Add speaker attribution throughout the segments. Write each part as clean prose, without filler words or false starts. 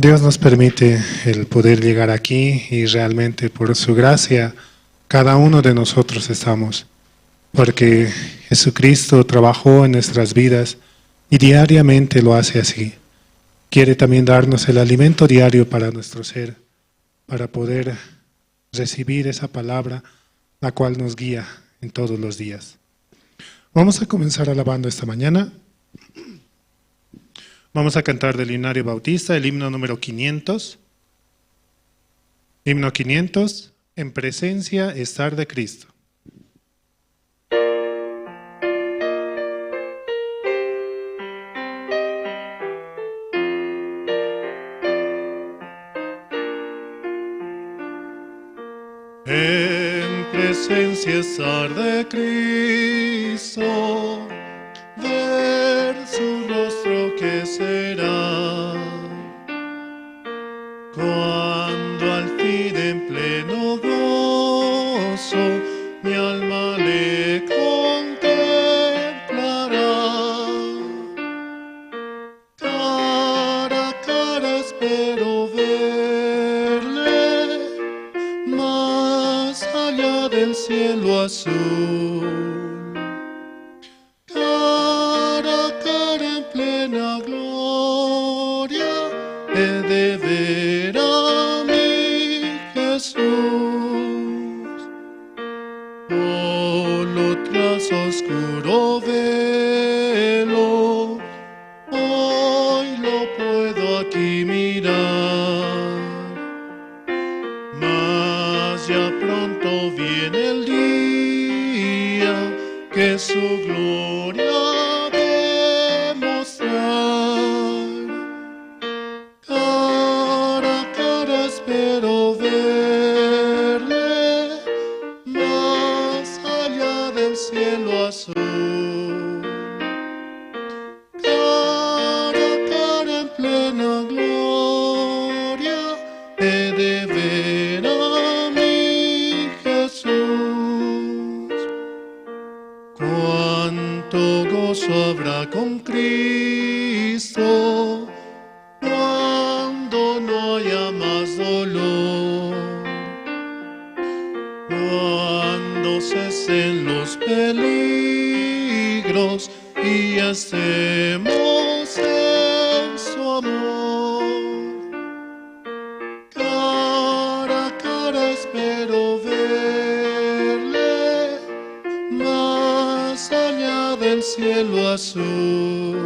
Speaker 1: Dios nos permite el poder llegar aquí y realmente por su gracia cada uno de nosotros estamos, porque Jesucristo trabajó en nuestras vidas y diariamente lo hace así. Quiere también darnos el alimento diario para nuestro ser, para poder recibir esa palabra, la cual nos guía en todos los días. Vamos a comenzar alabando esta mañana. Vamos a cantar del himnario bautista, el himno número 500. Himno 500, en presencia estar de Cristo. En presencia estar de Cristo, ver su rostro que será, cuando al fin en pleno gozo mi alma le contemplará. Cara a cara espero verle, más allá del cielo azul. Cara a cara en plena gloria he de ver a mi Jesús. Solo tras oscuro velo hoy lo puedo aquí mirar, mas ya pronto viene el día que su gloria de mostrar. Cara a cara espero verle, más allá del cielo azul. Cara a cara en plena gloria he de ver a mi Jesús. Cuánto gozo habrá con Cristo cuando no haya más dolor, cuando cesen los peligros y ya estemos en su amor. Cara a cara espero verle, más allá del cielo azul.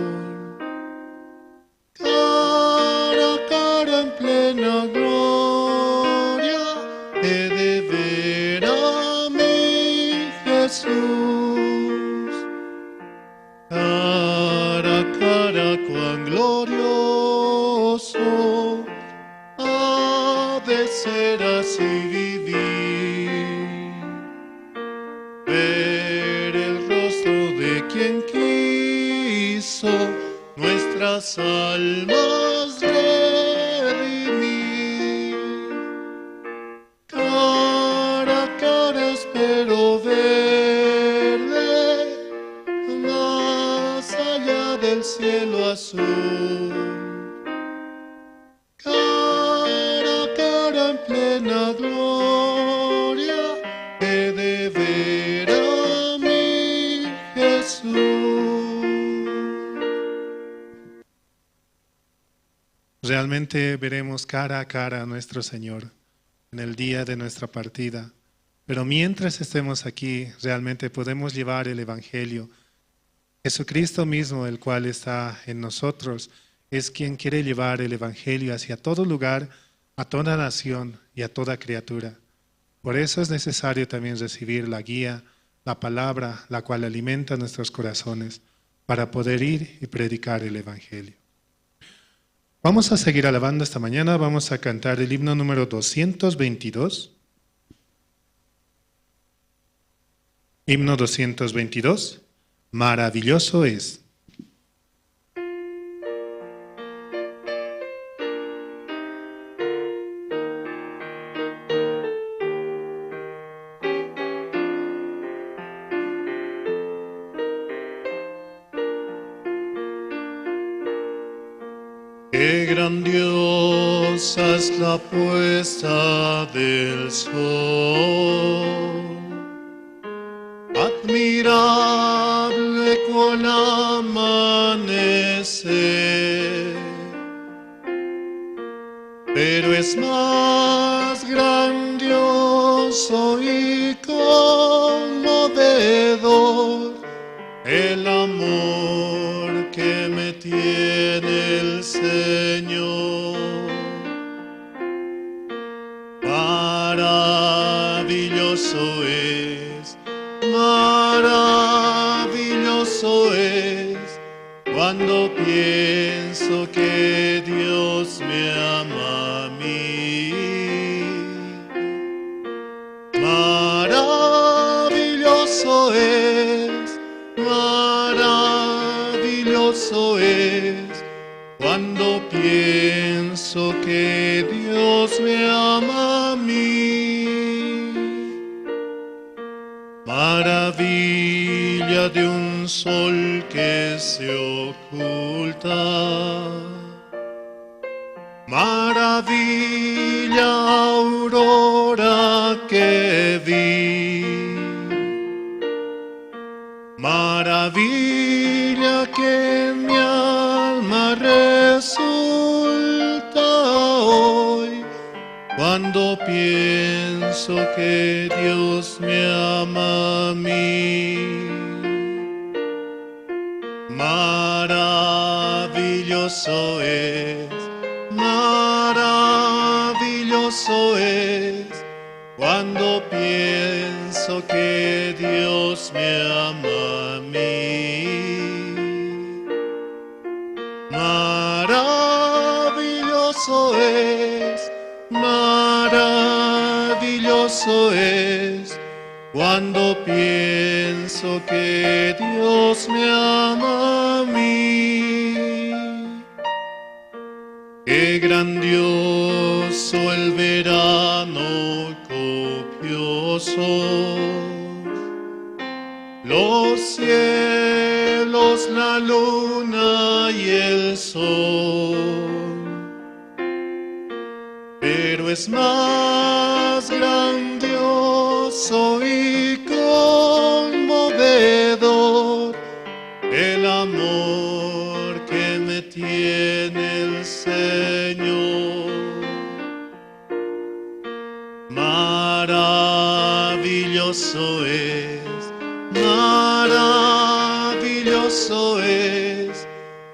Speaker 1: Cara a cara en plena gloria he de ver a mi Jesús. Cara a cara cuán glorioso ha de ser así vivir. Ver el rostro de quien quiso nuestras almas redimir. Cara a cara espero verle, más allá del cielo azul. Cara a cara en plena gloria he de ver a mi Jesús. Realmente veremos cara a cara a nuestro Señor en el día de nuestra partida. Pero mientras estemos aquí, realmente podemos llevar el Evangelio. Jesucristo mismo, el cual está en nosotros, es quien quiere llevar el Evangelio hacia todo lugar, a toda nación y a toda criatura. Por eso es necesario también recibir la guía, la palabra, la cual alimenta nuestros corazones para poder ir y predicar el Evangelio. Vamos a seguir alabando esta mañana, vamos a cantar el himno número 222. Himno 222, maravilloso es. Qué grandioso Grandiosa es la puesta del sol, admirable cual amanecer, pero es más grandioso y conmovedor el amor que me tiene el Señor. Maravilloso es, maravilloso es, cuando pienso que Dios me ama a mí. Maravilloso es, maravilloso es, cuando pienso que Dios me ama a mí. Maravilla de un sol que se oculta, maravilla aurora que vi, maravilla que en mi alma resulta hoy, cuando pienso que Dios me ama a mí. Maravilloso es, maravilloso es, cuando pienso que Dios me ama a mí. Maravilloso es, maravilloso es, cuando pienso que Dios me ama a mí. Qué grandioso el verano copioso, los cielos, la luna y el sol. Pero es más grandioso y conmovedor el amor que me tiene el Señor. Maravilloso es, maravilloso es,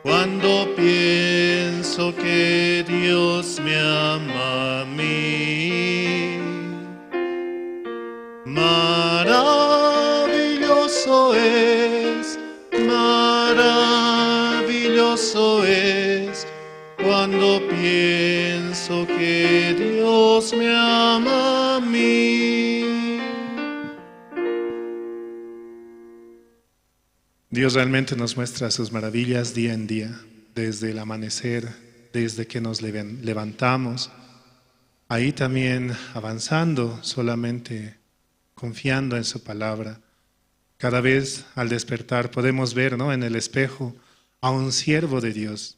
Speaker 1: cuando pienso que Dios me ama a mí. Maravilloso es, maravilloso es, cuando pienso que Dios me ama a mí. Dios realmente nos muestra sus maravillas día en día, desde el amanecer, desde que nos levantamos, ahí también avanzando, solamente confiando en su palabra. Cada vez al despertar podemos ver, ¿no?, en el espejo a un siervo de Dios,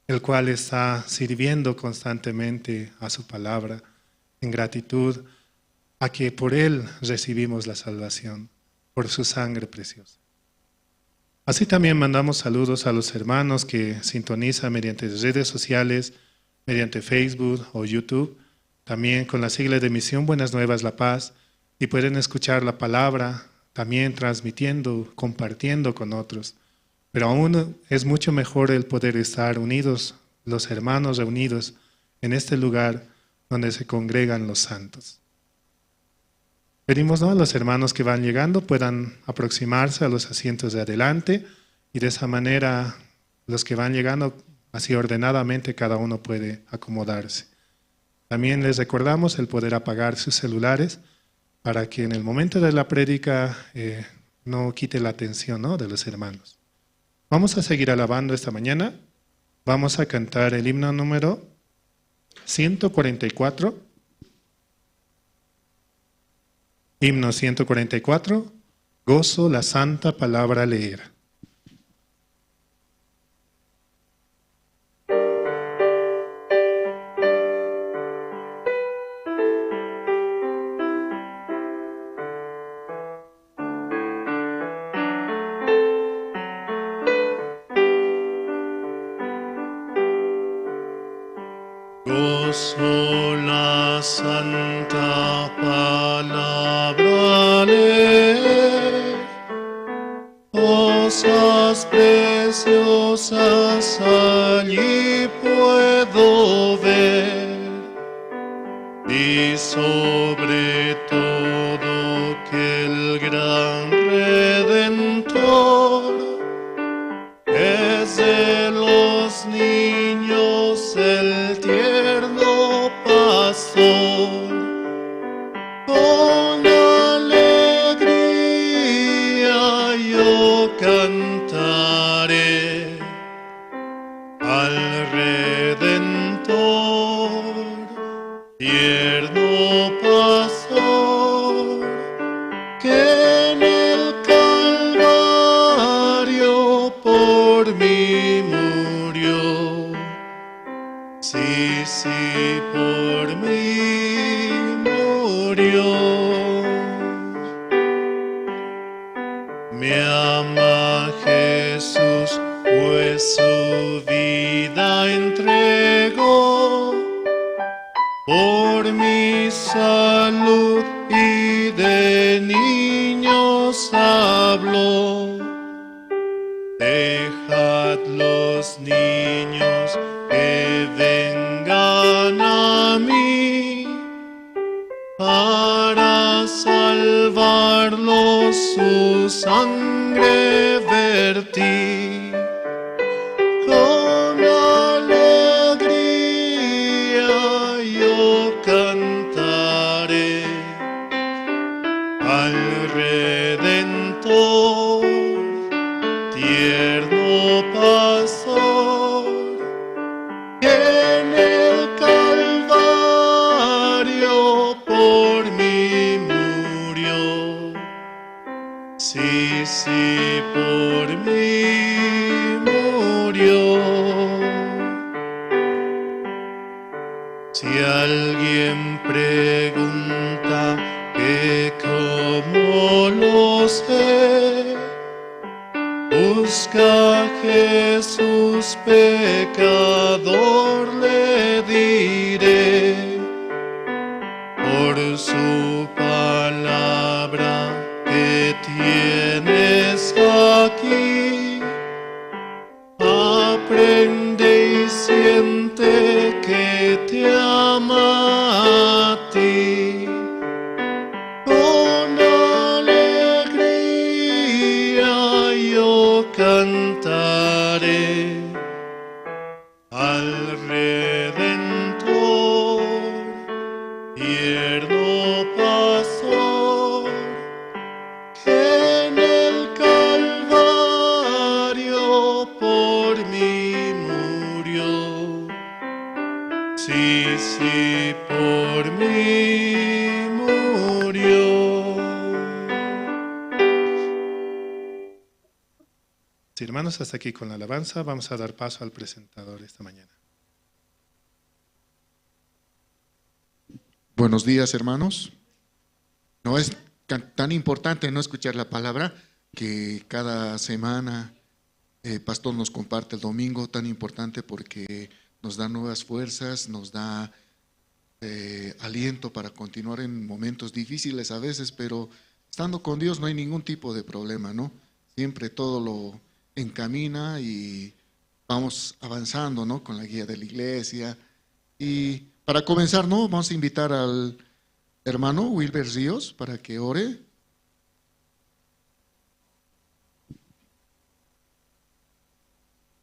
Speaker 1: el cual está sirviendo constantemente a su palabra, en gratitud a que por él recibimos la salvación, por su sangre preciosa. Así también mandamos saludos a los hermanos que sintonizan mediante redes sociales, mediante Facebook o YouTube, también con la sigla de Misión Buenas Nuevas La Paz, y pueden escuchar la palabra también transmitiendo, compartiendo con otros. Pero aún es mucho mejor el poder estar unidos, los hermanos reunidos en este lugar donde se congregan los santos. Pedimos, ¿no?, a los hermanos que van llegando puedan aproximarse a los asientos de adelante, y de esa manera los que van llegando así ordenadamente cada uno puede acomodarse. También les recordamos el poder apagar sus celulares para que en el momento de la prédica no quite la atención, ¿no?, de los hermanos. Vamos a seguir alabando esta mañana. Vamos a cantar el himno número 144. Himno 144, gozo la santa palabra leer. Gozo la santa palabra leer, cosas preciosas allí puedo ver, y sobre todo que el gran Redentor es de los niños el tierno pastor. Con alegría yo cantaré al Redentor, tierno pastor, que en el Calvario por mí murió. Sí, sí, por mí murió. Me ama Jesús, pues su vida entregó por mi salud, y de niños habló. Dejad los niños que vengan a mí, para salvarlos su sangre vertí. Con alegría yo cantaré al Redentor, tierno pastor, que en el Calvario por mí murió. Sí, sí, por mí murió. Si alguien pregunta que cómo lo sé, busca a Jesús pecador, le diré, por su palabra que tienes aquí, aprende y siente que te ama a ti. Con alegría yo cantaré al Redentor, tierno pastor, que en el Calvario por mí murió. Sí, sí, por mí murió. Sí, hermanos, hasta aquí con la alabanza. Vamos a dar paso al presentador esta mañana.
Speaker 2: Buenos días, hermanos. No es tan importante no escuchar la palabra que cada semana el pastor nos comparte el domingo, tan importante porque nos da nuevas fuerzas, nos da aliento para continuar en momentos difíciles a veces, pero estando con Dios no hay ningún tipo de problema, ¿no? Siempre todo lo encamina y vamos avanzando, ¿no? Con la guía de la iglesia. Y para comenzar, ¿no? Vamos a invitar al hermano Wilber Ríos para que ore.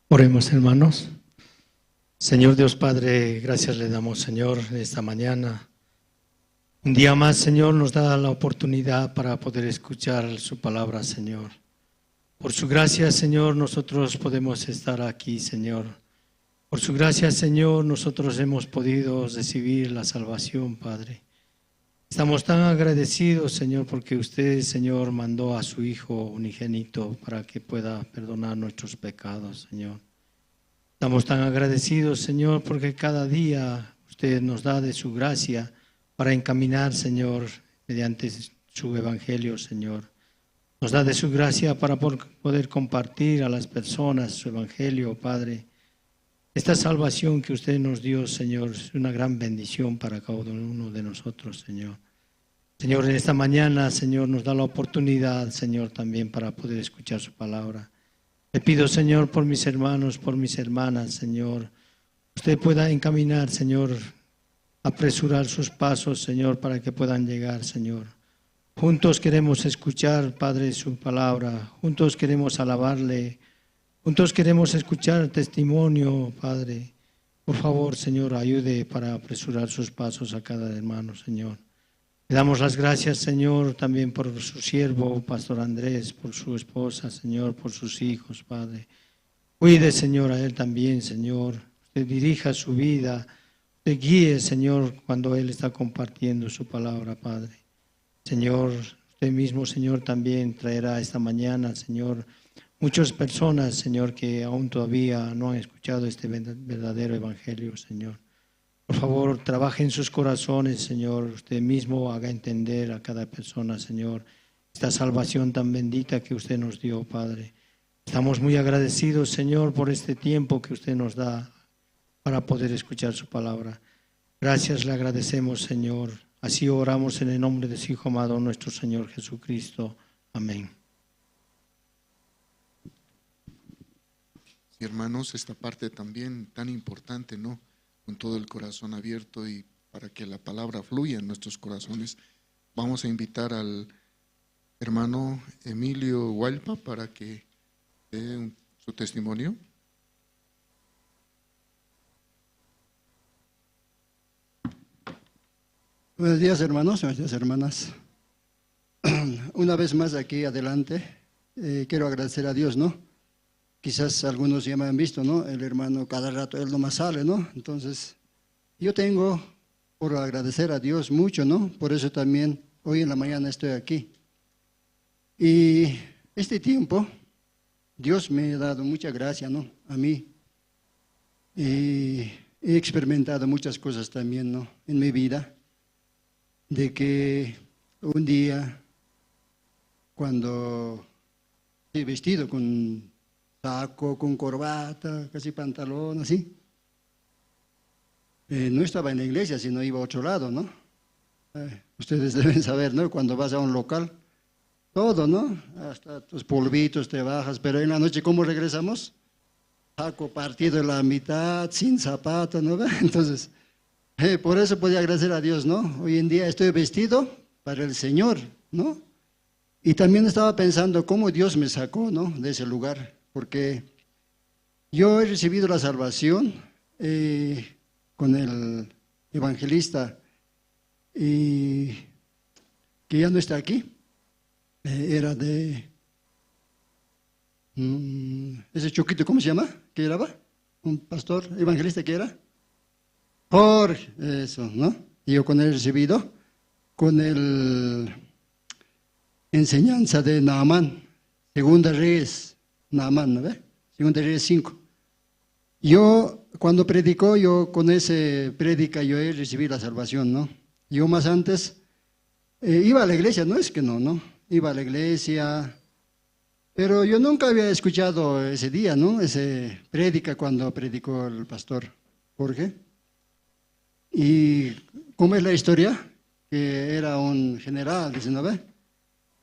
Speaker 3: Oremos, hermanos. Señor Dios Padre, gracias le damos, Señor, esta mañana. Un día más, Señor, nos da la oportunidad para poder escuchar su palabra, Señor. Por su gracia, Señor, nosotros podemos estar aquí, Señor. Por su gracia, Señor, nosotros hemos podido recibir la salvación, Padre. Estamos tan agradecidos, Señor, porque usted, Señor, mandó a su Hijo unigénito para que pueda perdonar nuestros pecados, Señor. Estamos tan agradecidos, Señor, porque cada día usted nos da de su gracia para encaminar, Señor, mediante su evangelio, Señor. Nos da de su gracia para poder compartir a las personas su evangelio, Padre. Esta salvación que usted nos dio, Señor, es una gran bendición para cada uno de nosotros, Señor. Señor, en esta mañana, Señor, nos da la oportunidad, Señor, también para poder escuchar su palabra. Le pido, Señor, por mis hermanos, por mis hermanas, Señor, usted pueda encaminar, Señor, apresurar sus pasos, Señor, para que puedan llegar, Señor. Juntos queremos escuchar, Padre, su palabra. Juntos queremos alabarle. Juntos queremos escuchar testimonio, Padre. Por favor, Señor, ayude para apresurar sus pasos a cada hermano, Señor. Le damos las gracias, Señor, también por su siervo, Pastor Andrés, por su esposa, Señor, por sus hijos, Padre. Cuide, Señor, a él también, Señor. Usted dirija su vida. Usted guíe, Señor, cuando él está compartiendo su palabra, Padre. Señor, usted mismo, Señor, también traerá esta mañana, Señor, muchas personas, Señor, que aún todavía no han escuchado este verdadero evangelio, Señor. Por favor, trabaje en sus corazones, Señor. Usted mismo haga entender a cada persona, Señor, esta salvación tan bendita que usted nos dio, Padre. Estamos muy agradecidos, Señor, por este tiempo que usted nos da para poder escuchar su palabra. Gracias le agradecemos, Señor. Así oramos en el nombre de su Hijo amado, nuestro Señor Jesucristo. Amén.
Speaker 2: Sí, hermanos, esta parte también tan importante, ¿no? Con todo el corazón abierto y para que la palabra fluya en nuestros corazones. Vamos a invitar al hermano Emilio Hualpa para que dé su testimonio.
Speaker 4: Buenos días, hermanos, buenos días, hermanas. Una vez más aquí adelante, quiero agradecer a Dios, ¿no? Quizás algunos ya me han visto, ¿no? El hermano cada rato, él nomás sale, ¿no? Entonces, yo tengo por agradecer a Dios mucho, ¿no? Por eso también hoy en la mañana estoy aquí. Y este tiempo, Dios me ha dado mucha gracia, ¿no? A mí. Y he experimentado muchas cosas también, ¿no? En mi vida. De que un día, cuando estoy vestido con saco, con corbata, casi pantalón, así, no estaba en la iglesia, sino iba a otro lado, ¿no? Ustedes deben saber, ¿no? Cuando vas a un local, todo, ¿no? Hasta tus polvitos te bajas, pero en la noche, ¿cómo regresamos? Saco partido en la mitad, sin zapato, ¿no? Entonces, por eso podía agradecer a Dios, ¿no? Hoy en día estoy vestido para el Señor, ¿no? Y también estaba pensando cómo Dios me sacó, ¿no? De ese lugar, porque yo he recibido la salvación con el evangelista y que ya no está aquí. Era de ese Choquito, ¿cómo se llama? ¿Qué era? Un pastor evangelista que era. Jorge, eso, ¿no? Y yo con él he recibido, con el enseñanza de Naamán, Segunda Reyes, Naamán, ¿no ve? Segunda Reyes 5. Yo, cuando predicó, yo con ese prédica, yo he recibido la salvación, ¿no? Yo más antes iba a la iglesia, no es que no, ¿no? Iba a la iglesia, pero yo nunca había escuchado ese día, ¿no? Ese prédica cuando predicó el pastor Jorge. Y ¿cómo es la historia? Que era un general, dicen, ¿no ve?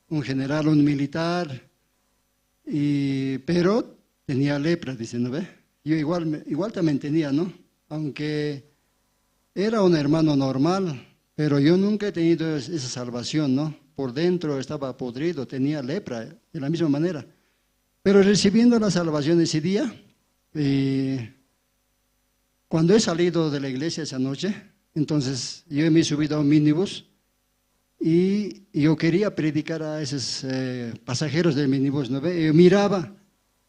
Speaker 4: Un general, un militar, pero tenía lepra, dicen, ¿no ve? Yo igual también tenía, ¿no? Aunque era un hermano normal, pero yo nunca he tenido esa salvación, ¿no? Por dentro estaba podrido, tenía lepra, de la misma manera. Pero recibiendo la salvación ese día, cuando he salido de la iglesia esa noche, entonces yo me he subido a un minibús y yo quería predicar a esos pasajeros del minibús, ¿no ve? Yo miraba,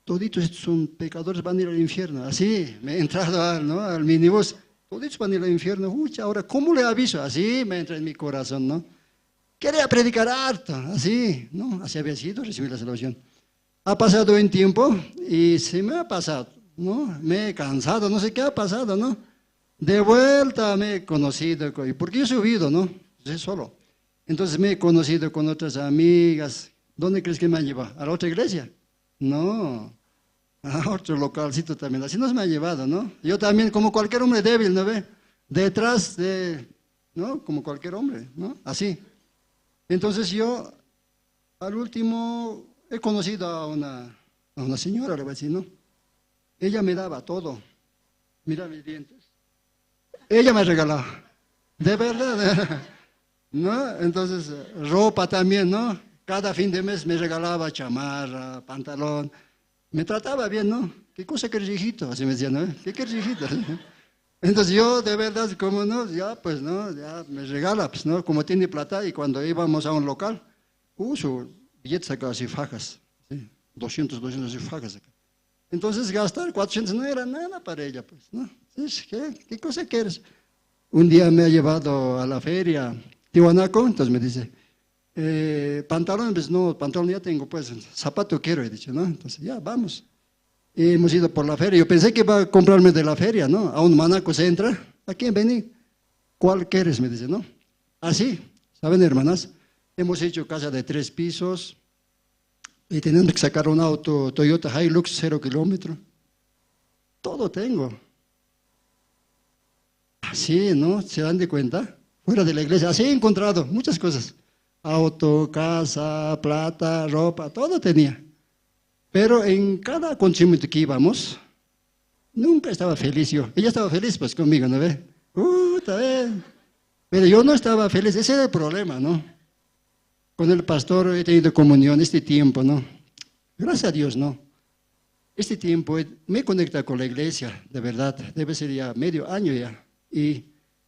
Speaker 4: toditos estos son pecadores, van a ir al infierno. Así me he entrado al minibús, toditos van a ir al infierno. Uy, ahora, ¿cómo le aviso? Así me entra en mi corazón, ¿no? Quería predicar harto, así, ¿no? Así había sido recibir la salvación. Ha pasado un tiempo y se me ha pasado, ¿no? Me he cansado, no sé qué ha pasado, ¿no? De vuelta me he conocido, porque yo he subido, ¿no? Yo solo. Entonces me he conocido con otras amigas. ¿Dónde crees que me han llevado? ¿A la otra iglesia? No. A otro localcito también. Así nos me ha llevado, ¿no? Yo también, como cualquier hombre débil, ¿no ve? Detrás de, ¿no? Como cualquier hombre, ¿no? Así. Entonces yo, al último, he conocido a una señora, le voy a decir, ¿no? Ella me daba todo. Mira mis dientes. Ella me regalaba. De verdad. ¿No? Entonces, ropa también, ¿no? Cada fin de mes me regalaba chamarra, pantalón. Me trataba bien, ¿no? ¿Qué cosa quieres, hijito? Así me decía, ¿no? ¿Qué quieres, hijito? Entonces yo, de verdad, como no, ya, pues, ¿no? Ya me regala, pues, ¿no? Como tiene plata, y cuando íbamos a un local, su billete sacaba así fajas, ¿sí? 200, 200 así fajas acá. Entonces gastar 400 no era nada para ella, pues, ¿no? Entonces, ¿qué cosa quieres? Un día me ha llevado a la feria Tiwanaku, entonces me dice, pantalón, pues no, pantalón ya tengo, pues, zapato quiero, he dicho, ¿no? Entonces, ya, vamos. Y hemos ido por la feria, yo pensé que iba a comprarme de la feria, ¿no? A un manaco se entra, ¿a quién vení? ¿Cuál quieres? Me dice, ¿no? Así, ¿saben, hermanas? Hemos hecho casa de 3 pisos y tenemos que sacar un auto Toyota Hilux, 0 kilómetro. Todo tengo. Así, ¿no? ¿Se dan de cuenta? Fuera de la iglesia, así he encontrado muchas cosas. Auto, casa, plata, ropa, todo tenía. Pero en cada acontecimiento que íbamos, nunca estaba feliz yo. Ella estaba feliz pues conmigo, ¿no ve? Está bien. Pero yo no estaba feliz, ese era el problema, ¿no? Con el pastor he tenido comunión este tiempo, ¿no? Gracias a Dios, ¿no? Este tiempo me conecta con la iglesia, de verdad, debe ser ya medio año ya. Y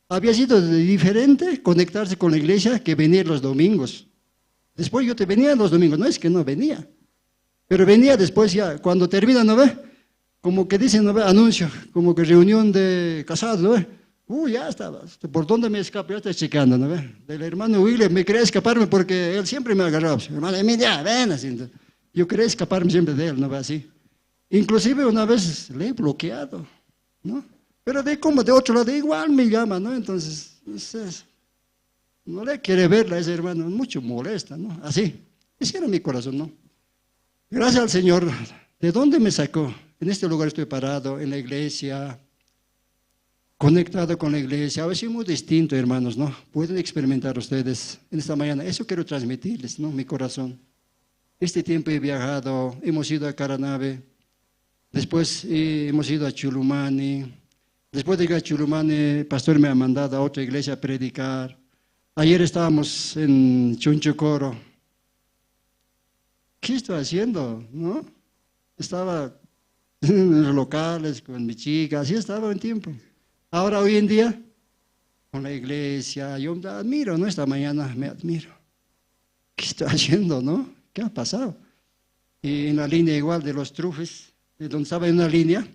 Speaker 4: había sido diferente conectarse con la iglesia que venir los domingos. Después yo te venía los domingos, no es que no venía, pero venía después ya, cuando termina, ¿no ve? Como que dicen, ¿no ve? Anuncio, como que reunión de casados, ¿no ve? Ya estaba, ¿por dónde me escapo? Ya estoy checando, ¿no ve? Del hermano William, me quería escaparme porque él siempre me agarraba. Hermano Emilia, ven, así. Yo quería escaparme siempre de él, ¿no ve? Así. Inclusive una vez le he bloqueado, ¿no? Pero de como de otro lado igual me llama, ¿no? Entonces, no le quiere verla a ese hermano, mucho molesta, ¿no? Así, ese era mi corazón, ¿no? Gracias al Señor, ¿de dónde me sacó? En este lugar estoy parado, en la iglesia, conectado con la iglesia, a veces muy distinto, hermanos, ¿no? Pueden experimentar ustedes en esta mañana, eso quiero transmitirles, ¿no? Mi corazón. Este tiempo he viajado, hemos ido a Caranave, después hemos ido a Chulumani. Después de ir a Chulumani, el pastor me ha mandado a otra iglesia a predicar. Ayer estábamos en Chunchucoro. ¿Qué estoy haciendo? ¿No? Estaba en los locales con mi chica, así estaba un tiempo. Ahora, hoy en día, con la iglesia, yo me admiro, ¿no? Esta mañana me admiro. ¿Qué estoy haciendo, no? ¿Qué ha pasado? Y en la línea igual de los trufes, de donde estaba en una línea,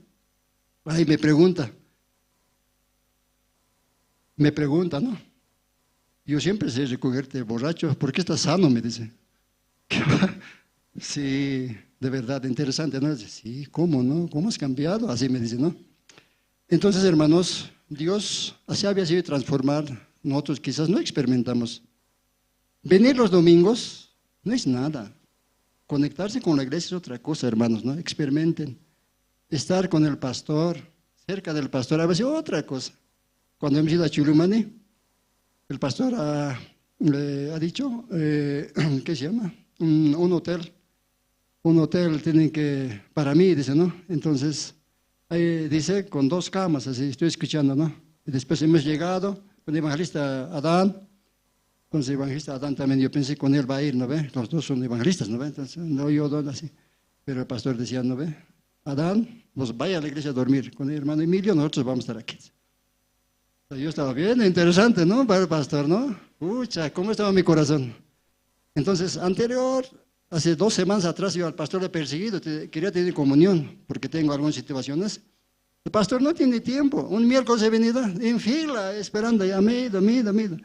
Speaker 4: ahí me pregunta. Me pregunta, ¿no? Yo siempre sé recogerte borracho, ¿por qué estás sano? Me dice. Sí, de verdad, interesante, ¿no? Dice, sí, ¿cómo, no? ¿Cómo has cambiado? Así me dice, ¿no? Entonces, hermanos, Dios así había sido transformar, nosotros quizás no experimentamos. Venir los domingos no es nada. Conectarse con la iglesia es otra cosa, hermanos, ¿no? Experimenten. Estar con el pastor, cerca del pastor, a veces otra cosa. Cuando hemos ido a Chulumani, el pastor ha dicho, ¿qué se llama? Un hotel. Un hotel tienen que, para mí, dice, ¿no? Entonces, ahí dice, con 2 camas, así, estoy escuchando, ¿no? Y después hemos llegado con el evangelista Adán. Entonces, el evangelista Adán también, yo pensé con él va a ir, ¿no ve? Los dos son evangelistas, ¿no ve? Entonces, no, yo, no, así. Pero el pastor decía, ¿no ve? Adán, nos vaya a la iglesia a dormir. Con el hermano Emilio, nosotros vamos a estar aquí. Yo estaba bien, interesante, ¿no? Para el pastor, ¿no? Pucha, ¿cómo estaba mi corazón? Entonces, anterior, hace 2 semanas atrás, yo al pastor le he perseguido, quería tener comunión, porque tengo algunas situaciones. El pastor no tiene tiempo. Un miércoles he venido en fila, esperando, ya me he ido, me he ido, me he ido.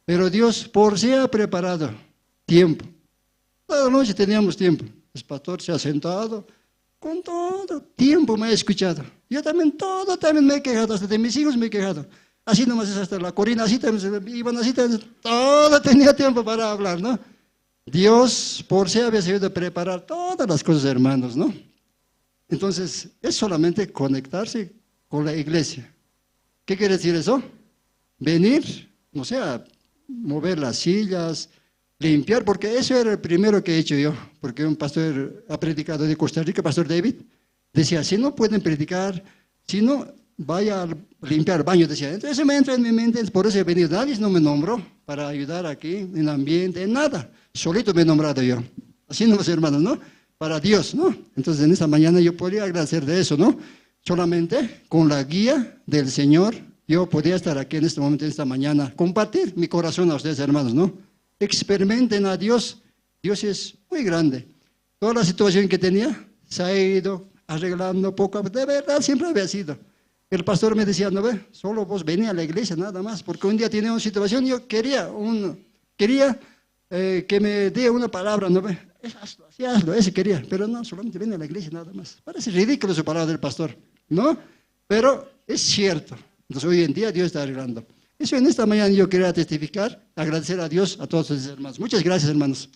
Speaker 4: Pero Dios por sí ha preparado tiempo. Toda la noche teníamos tiempo. El pastor se ha sentado, con todo tiempo me ha escuchado. Yo también, todo también me he quejado, hasta de mis hijos me he quejado. Así nomás es hasta la Corina, así también, iban así también, todo tenía tiempo para hablar, ¿no? Dios por sí había sabido preparar todas las cosas, hermanos, ¿no? Entonces, es solamente conectarse con la iglesia. ¿Qué quiere decir eso? Venir, no sé, a mover las sillas, limpiar, porque eso era el primero que he hecho yo, porque un pastor ha predicado de Costa Rica, Pastor David, decía, si no pueden predicar, si no, vaya a limpiar baño, decía. Entonces me entra en mi mente, por eso he venido. Nadie no me nombró para ayudar aquí, en el ambiente, en nada. Solito me he nombrado yo. Así no, hermanos, ¿no? Para Dios, ¿no? Entonces en esta mañana yo podría agradecer de eso, ¿no? Solamente con la guía del Señor, yo podía estar aquí en este momento, en esta mañana, compartir mi corazón a ustedes, hermanos, ¿no? Experimenten a Dios. Dios es muy grande. Toda la situación que tenía se ha ido arreglando poco a poco. De verdad, siempre había sido. El pastor me decía, no ve, solo vos vení a la iglesia nada más, porque un día tenía una situación, yo quería que me dé una palabra, no ve, hazlo, así hazlo, ese quería, pero no, solamente vení a la iglesia nada más. Parece ridículo su palabra del pastor, ¿no? Pero es cierto. Entonces hoy en día Dios está arreglando. Eso en esta mañana yo quería testificar, agradecer a Dios, a todos los hermanos. Muchas gracias, hermanos.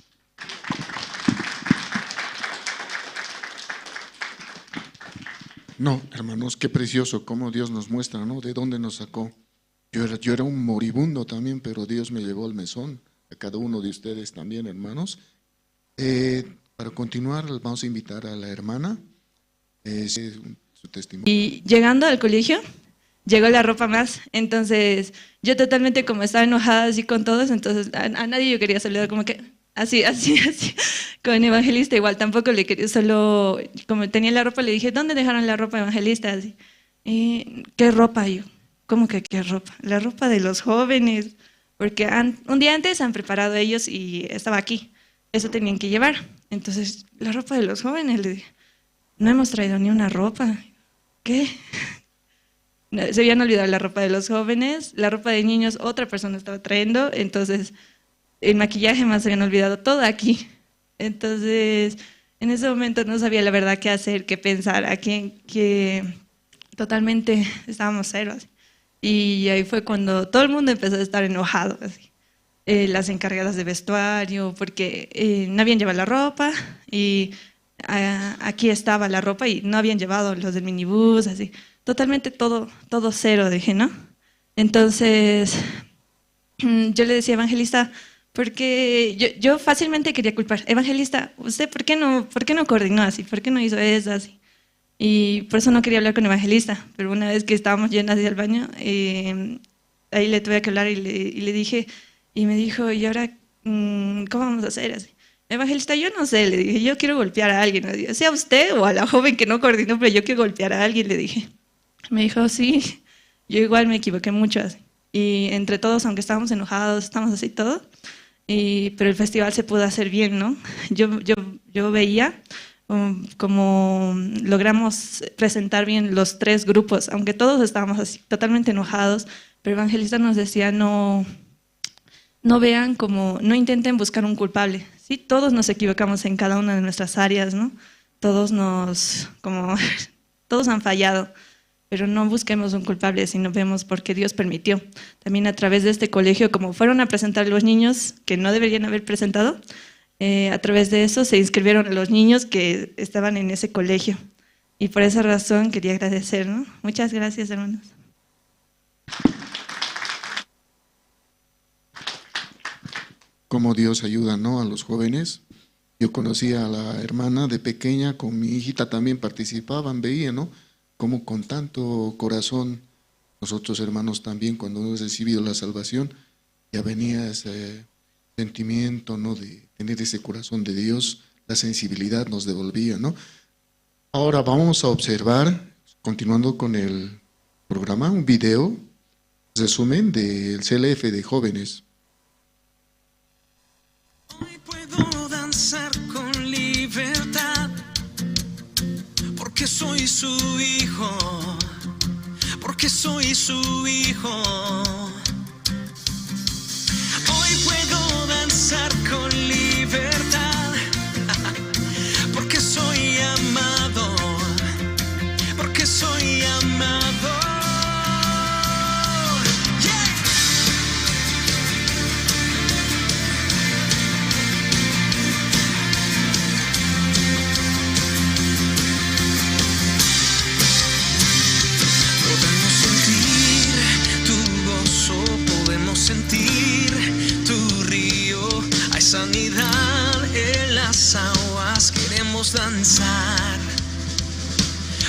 Speaker 2: No, hermanos, qué precioso cómo Dios nos muestra, ¿no? De dónde nos sacó. Yo era un moribundo también, pero Dios me llevó al mesón, a cada uno de ustedes también, hermanos. Para continuar, vamos a invitar a la hermana, su testimonio.
Speaker 5: Y llegando al colegio, llegó la ropa más, entonces yo totalmente como estaba enojada así con todos, entonces a nadie yo quería saludar, como que así, así, así. Con Evangelista igual tampoco le quería, solo como tenía la ropa le dije, ¿dónde dejaron la ropa, Evangelista? Así. ¿Qué ropa? Yo, ¿cómo que qué ropa? La ropa de los jóvenes, porque un día antes han preparado ellos y estaba aquí, eso tenían que llevar. Entonces, la ropa de los jóvenes, le dije, no hemos traído ni una ropa. ¿Qué? No, se habían olvidado la ropa de los jóvenes, la ropa de niños otra persona estaba trayendo, entonces el maquillaje más se habían olvidado todo aquí. Entonces, en ese momento no sabía la verdad qué hacer, qué pensar, a quién, que totalmente estábamos cero. Así. Y ahí fue cuando todo el mundo empezó a estar enojado, así. Las encargadas de vestuario, porque no habían llevado la ropa y aquí estaba la ropa y no habían llevado los del minibús, así. Totalmente todo cero, dije, ¿no? Entonces, yo le decía, Evangelista, porque yo fácilmente quería culpar. Evangelista, ¿usted por qué no coordinó así? ¿Por qué no hizo eso así? Y por eso no quería hablar con Evangelista, pero una vez que estábamos yendo hacia el baño, ahí le tuve que hablar y le dije, y me dijo, ¿y ahora cómo vamos a hacer así? Evangelista, yo no sé, le dije, yo quiero golpear a alguien, le dije, sea usted o a la joven que no coordinó, pero yo quiero golpear a alguien, le dije. Me dijo, sí, yo igual me equivoqué mucho así. Y entre todos, aunque estábamos enojados, estábamos así todo, pero el festival se pudo hacer bien, ¿no? Yo veía como logramos presentar bien los tres grupos, aunque todos estábamos así, totalmente enojados, pero Evangelista nos decía, no vean como, no intenten buscar un culpable, ¿sí? Todos nos equivocamos en cada una de nuestras áreas, ¿no? Todos todos han fallado, pero no busquemos un culpable, sino vemos por qué Dios permitió. También a través de este colegio, como fueron a presentar los niños que no deberían haber presentado, a través de eso se inscribieron los niños que estaban en ese colegio. Y por esa razón quería agradecer, ¿no? Muchas gracias, hermanos.
Speaker 2: Cómo Dios ayuda, ¿no?, a los jóvenes. Yo conocí a la hermana de pequeña, con mi hijita también participaban, veía, ¿no?, cómo con tanto corazón nosotros, hermanos, también cuando hemos recibido la salvación, ya venía ese sentimiento, ¿no?, de tener ese corazón de Dios, la sensibilidad nos devolvía, ¿no? Ahora vamos a observar, continuando con el programa, un video resumen del CLF de jóvenes.
Speaker 6: Hoy puedo danzar con libertad, porque soy su hijo, porque soy su hijo. Hoy puedo danzar con libertad, porque soy amado, porque soy amado. Queremos danzar.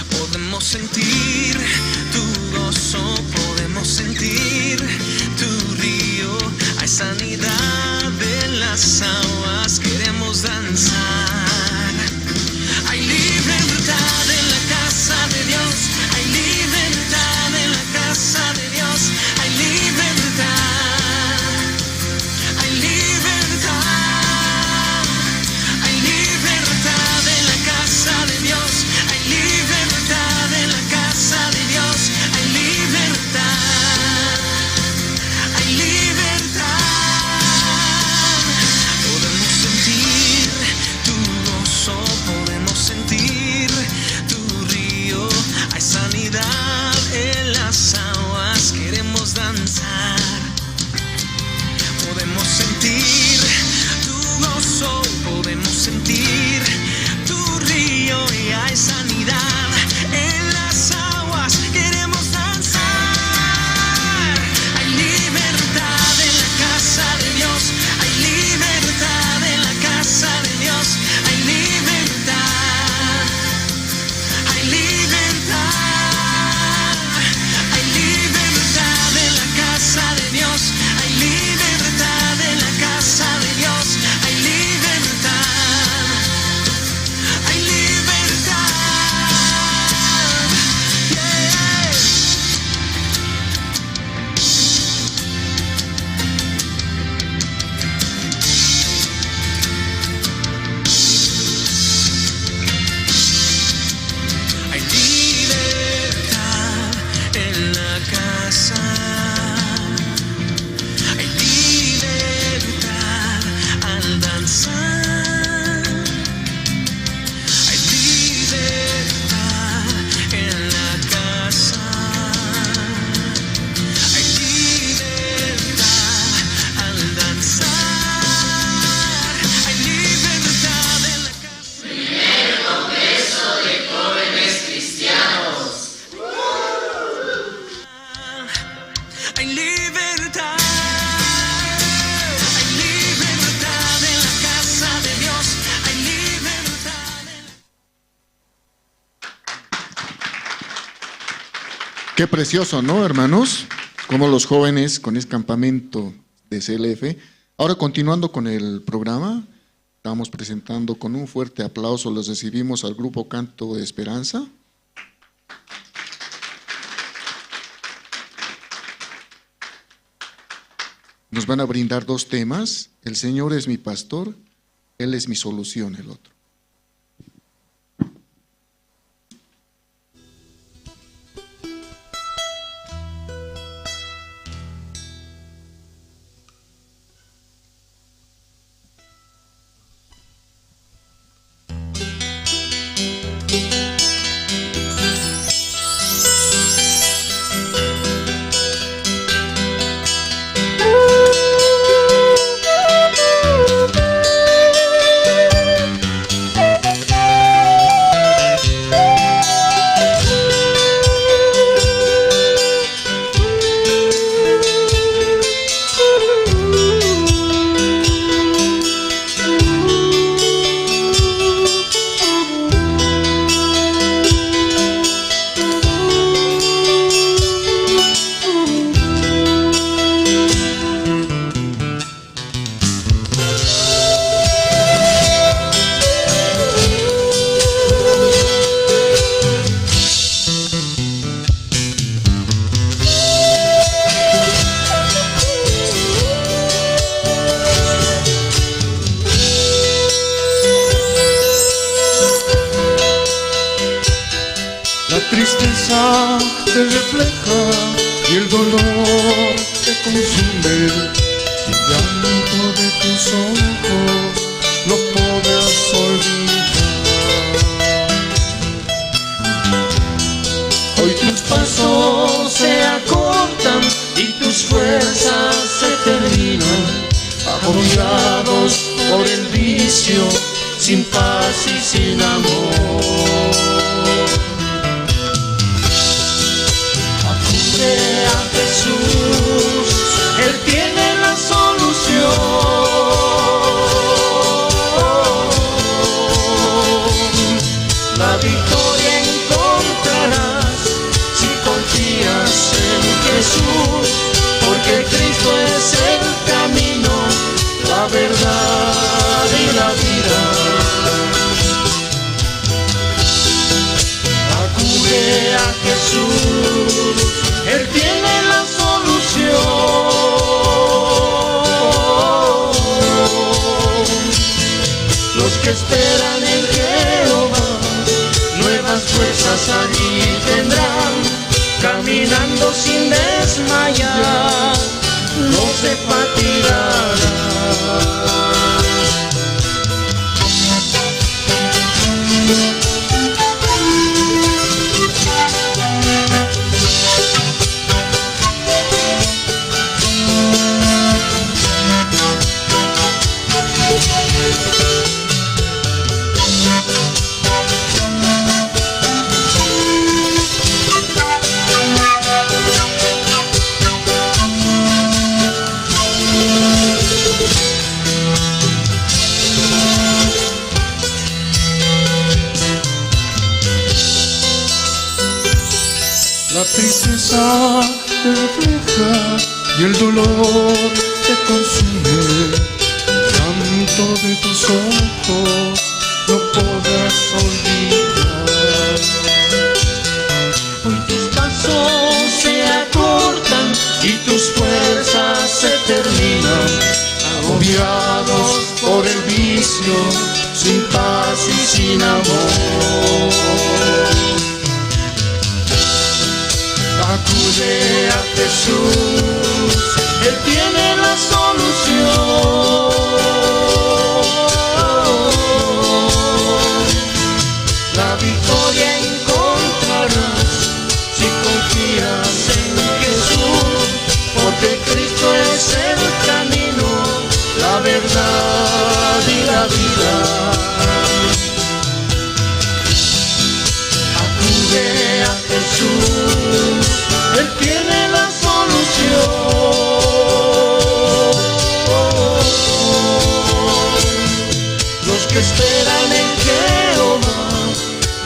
Speaker 6: Podemos sentir tu gozo, podemos sentir tu río. Hay sanidad en las aguas, queremos danzar. Hay libertad en la casa de Dios, hay libertad en la casa de Dios, hay libertad, hay libertad, hay libertad en la casa de Dios, hay libertad en la casa de Dios, hay libertad, hay libertad. Podemos sentir tu gozo, podemos sentir tu río, hay sanidad en las aguas, queremos danzar. Podemos sentir tu gozo, podemos sentir tu río y hay sanidad en las aguas, queremos danzar. Hay libertad en la casa de Dios, hay libertad en la casa de Dios, hay libertad, hay libertad, hay libertad en la casa de Dios, hay libertad en la casa de Dios, hay libertad, hay libertad. Yeah. Hay libertad en la casa. Hay libertad al danzar. Hay libertad en la casa. Hay libertad al danzar. Hay libertad en la casa. Hay libertad, hay libertad en la casa de Dios, hay libertad en la.
Speaker 2: Qué precioso, ¿no, hermanos? Como los jóvenes con este campamento de CLF. Ahora, continuando con el programa, estamos presentando con un fuerte aplauso, los recibimos al grupo Canto de Esperanza. Nos van a brindar dos temas. El Señor es mi pastor, Él es mi solución, el otro.
Speaker 7: La tristeza te refleja y el dolor te consume. El llanto de tus ojos no podrás olvidar. Hoy tus pasos se acortan y tus fuerzas se terminan, agobiados por el vicio, sin paz y sin amor. Acude a Jesús, Él tiene la solución. Jesús, Él tiene la solución. Los que esperan en Jehová, nuevas fuerzas allí tendrán, caminando sin desmayar, no se fatigarán.
Speaker 2: La tristeza te refleja y el dolor te consume. El llanto de tus ojos no podrás olvidar.
Speaker 7: Hoy tus pasos se acortan y tus fuerzas se terminan,
Speaker 2: agobiados por el vicio, sin paz y sin amor. Acude a
Speaker 7: Jesús, Él tiene la solución. La victoria encontrarás si confías en Jesús, porque Cristo es el camino, la verdad y la vida. Acude a Jesús, Él tiene la solución. Los que esperan en Jehová,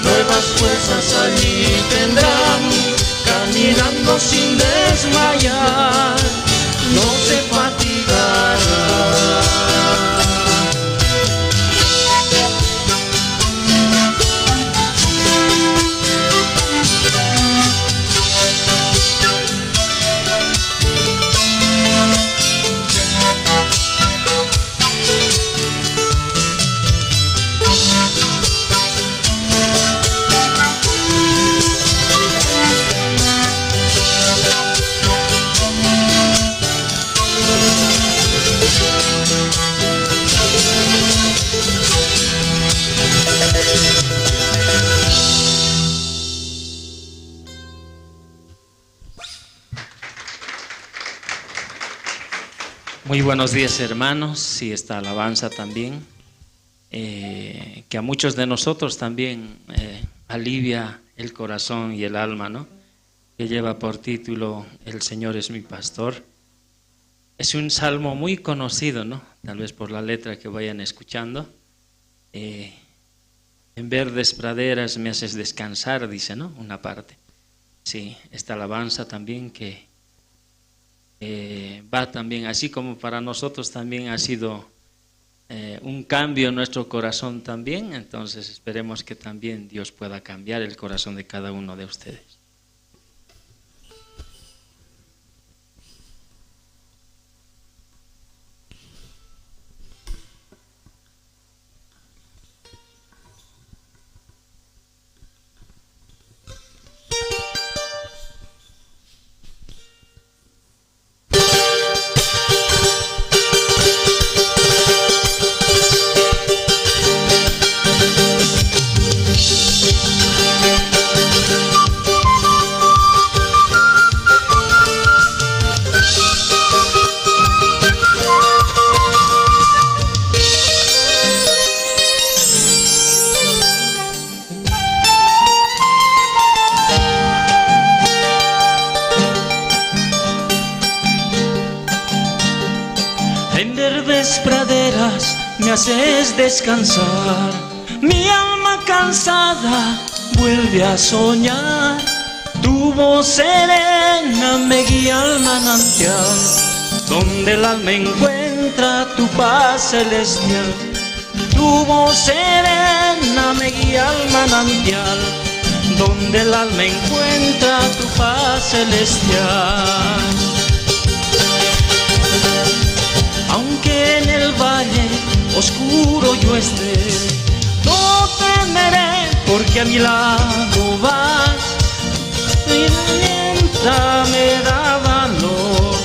Speaker 7: nuevas fuerzas allí tendrán, caminando sin desmayar, no se fatigarán.
Speaker 8: Muy buenos días, hermanos, y esta alabanza también, que a muchos de nosotros también alivia el corazón y el alma, ¿no? Que lleva por título El Señor es mi pastor. Es un salmo muy conocido, ¿no? Tal vez por la letra que vayan escuchando. En verdes praderas me haces descansar, dice, ¿no? Una parte. Sí, esta alabanza también que va también, así como para nosotros también ha sido un cambio en nuestro corazón también, entonces esperemos que también Dios pueda cambiar el corazón de cada uno de ustedes. Me haces descansar, mi alma cansada vuelve a soñar. Tu voz serena me guía al manantial, donde el alma encuentra tu paz celestial. Tu voz serena me guía al manantial, donde Donde el alma encuentra tu paz celestial. Aunque en el valle oscuro yo esté, no temeré porque a mi lado vas. Mi alienta me da valor,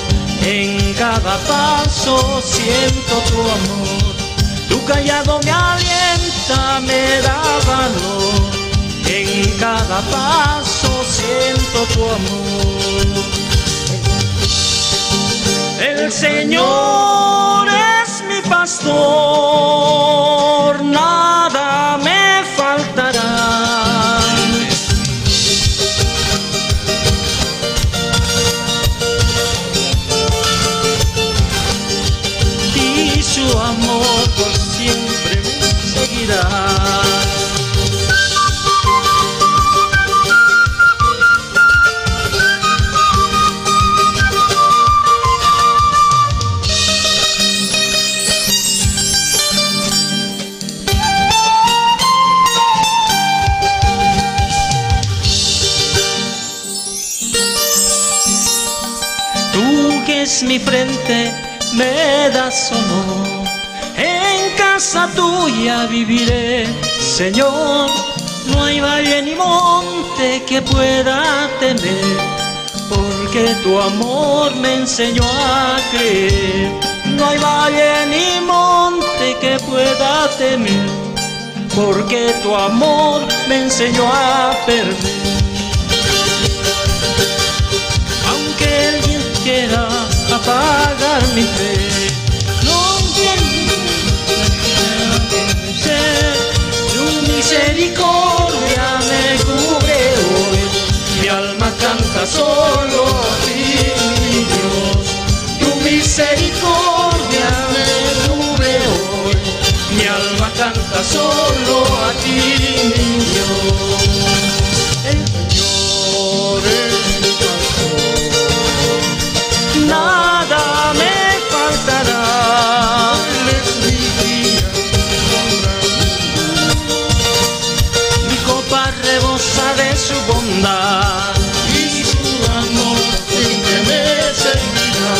Speaker 8: en cada paso siento tu amor. Tu callado me alienta, me da valor, en cada paso siento tu amor. El Señor es mi pastor, nada me faltará. Y su amor por siempre me seguirá. Tú que es mi frente me das honor, en casa tuya viviré, Señor. No hay valle ni monte que pueda temer, porque tu amor me enseñó a creer. No hay valle ni monte que pueda temer, porque tu amor me enseñó a perder. Aunque alguien quiera apagar mi fe, no ser, tu misericordia me cubre hoy. Mi alma canta solo a ti, mi Dios. Tu misericordia me cubre hoy. Mi alma canta solo a ti, mi Dios. El Señor es mi pastor, nada me faltará. Él es mi guía, mi copa rebosa de su bondad
Speaker 2: y su amor siempre me seguirá.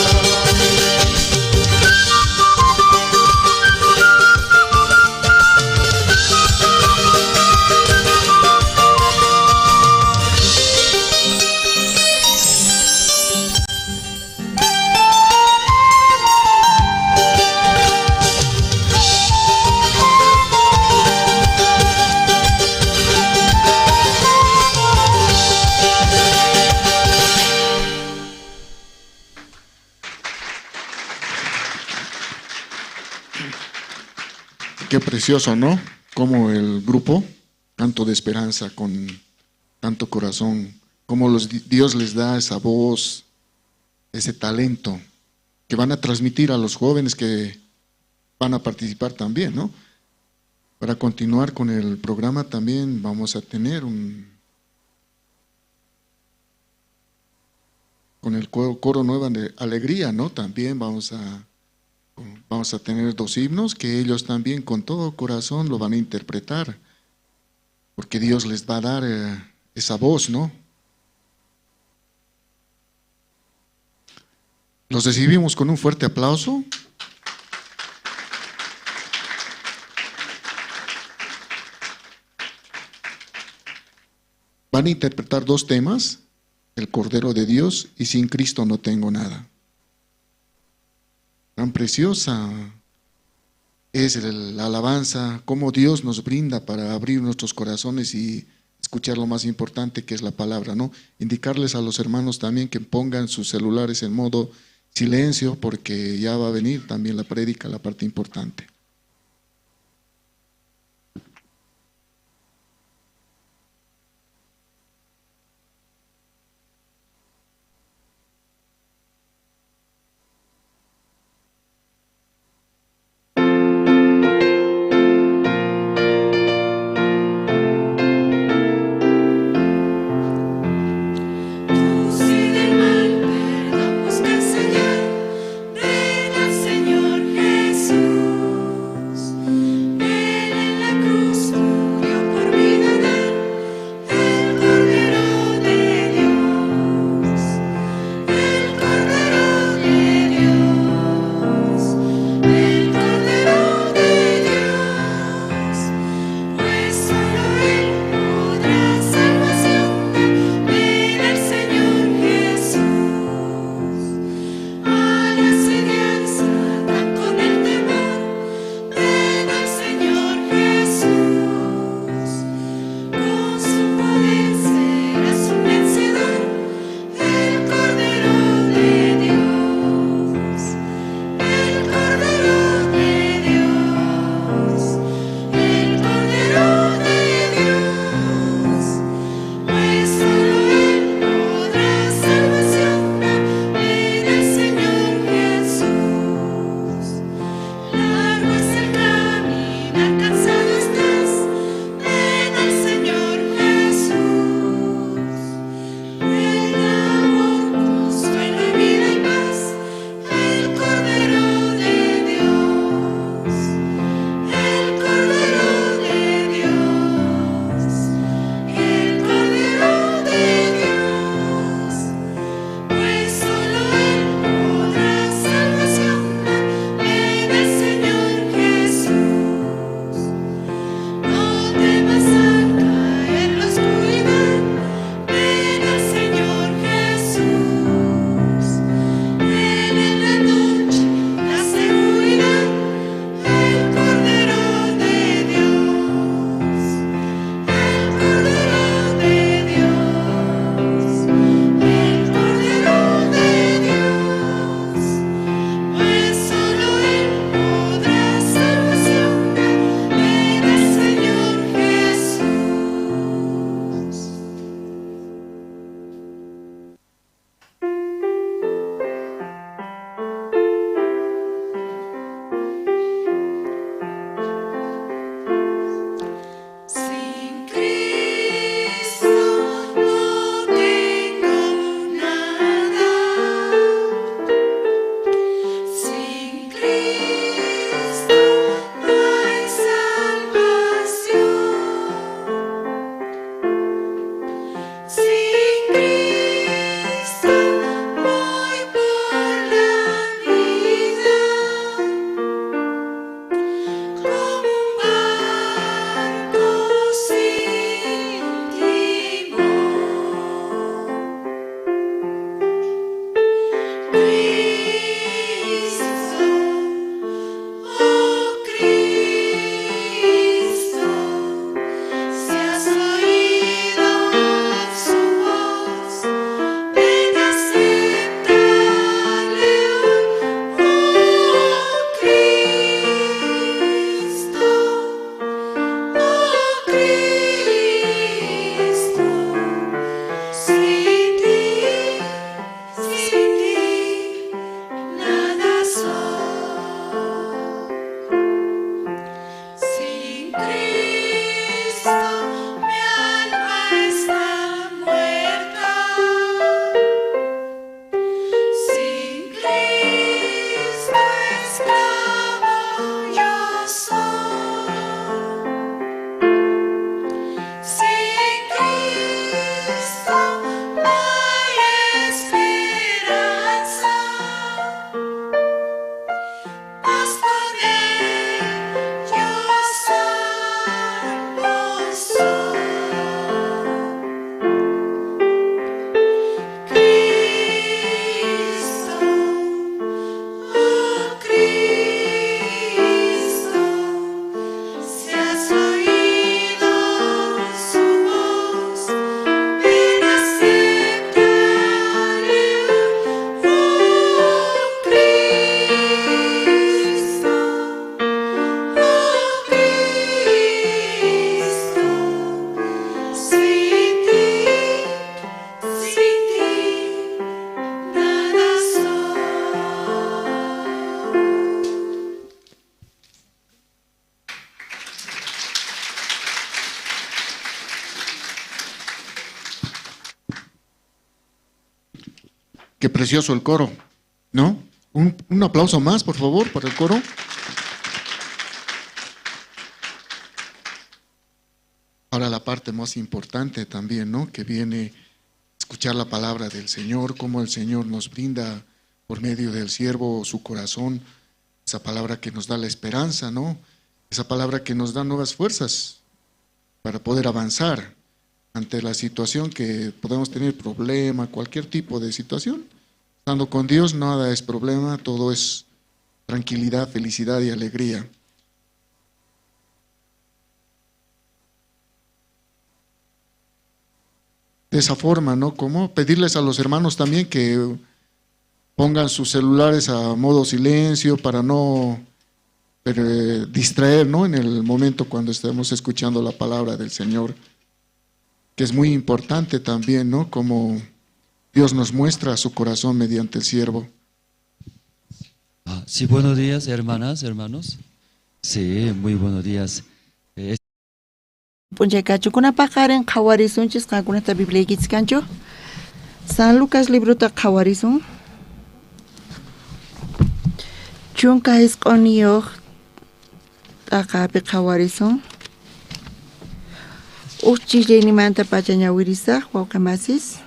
Speaker 2: Qué precioso, ¿no? Como el grupo Canto de Esperanza con tanto corazón, como Dios les da esa voz, ese talento que van a transmitir a los jóvenes que van a participar también, ¿no? Para continuar con el programa también vamos a tener con el coro Nueva de Alegría, ¿no? También vamos a tener dos himnos que ellos también con todo corazón lo van a interpretar, porque Dios les va a dar esa voz, ¿no? Los recibimos con un fuerte aplauso. Van a interpretar dos temas, El Cordero de Dios y Sin Cristo no tengo nada. Tan preciosa es la alabanza, cómo Dios nos brinda para abrir nuestros corazones y escuchar lo más importante que es la palabra, ¿no? Indicarles a los hermanos también que pongan sus celulares en modo silencio, porque ya va a venir también la prédica, la parte importante.
Speaker 5: Señor Jesús.
Speaker 2: Qué precioso el coro, ¿no? Un aplauso más, por favor, para el coro. Ahora la parte más importante también, ¿no? Que viene escuchar la palabra del Señor, cómo el Señor nos brinda por medio del siervo su corazón, esa palabra que nos da la esperanza, ¿no? Esa palabra que nos da nuevas fuerzas para poder avanzar ante la situación que podemos tener, problema, cualquier tipo de situación. Estando con Dios nada es problema, todo es tranquilidad, felicidad y alegría. De esa forma, ¿no? Como pedirles a los hermanos también que pongan sus celulares a modo silencio para no distraer, ¿no? En el momento cuando estemos escuchando la palabra del Señor, que es muy importante también, ¿no? Como Dios nos muestra su corazón mediante el siervo.
Speaker 9: Sí, buenos días, hermanas, hermanos. Sí, muy buenos días.
Speaker 10: P'unchaykachu kunapaqarin qhawarisunchis qankunata Bibliaykichis kanchu. San Lucas librota qhawarisun. 19 t'aqapi qhawarisun. Uj chijllaynimanta pacha ñawirisaq wawqi masis.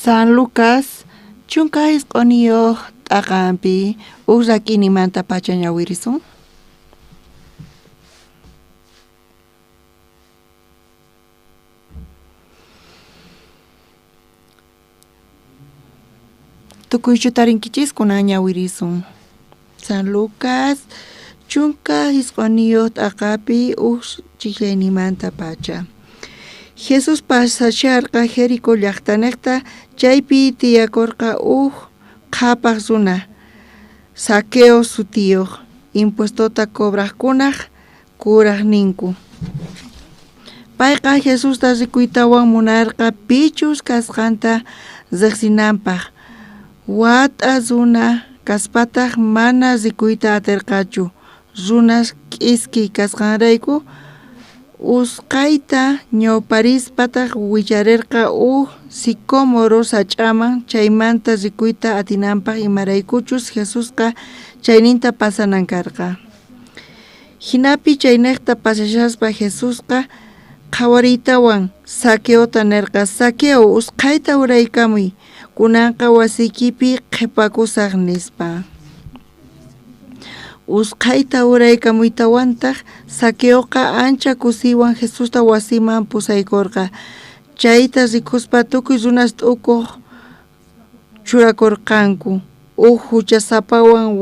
Speaker 10: San Lucas 19 t'aqanpi uj rak'inimanta pacha ñawirisun. Tukuychu tarinkichis kunan ñawirisun. San Lucas 19 t'aqapi uj chijllaynimanta pacha. Jesús pasasharqa Jericó llaqtanejta, chaypi tiyakorqa uj qhapaq runa, Zaqueo sutiyuq, impuestota cobraqkunaq kuraqninku. Payqa Jesusta rikuytawan munarqa pichus kasqanta riqsinanpaq. Wat'a runa kaspataq mana rikuyta atirqachu, runas k'iski kasqanrayku. Usqhayta ñawparispataq wicharirqa uj sicómoro sach'aman chaymanta rikuyta atinanpaq imaraykuchus Jesusqa chayninta pasanan karqa. Jinapi chaynejta pasashaspa Jesusqa qhawariytawan Zaqueota nerqa: Zaqueo, usqhayta uraykamuy, kunanqa wasiykipi qhipakusaq, nispa. Usqhayta uraykamuytawantaq Zaqueoqa ancha kusiywan Jesusta wasiman pusaykorqa. Chayta rikuspa tukuy runas t'ukuq churakorqanku, uj huchasapawan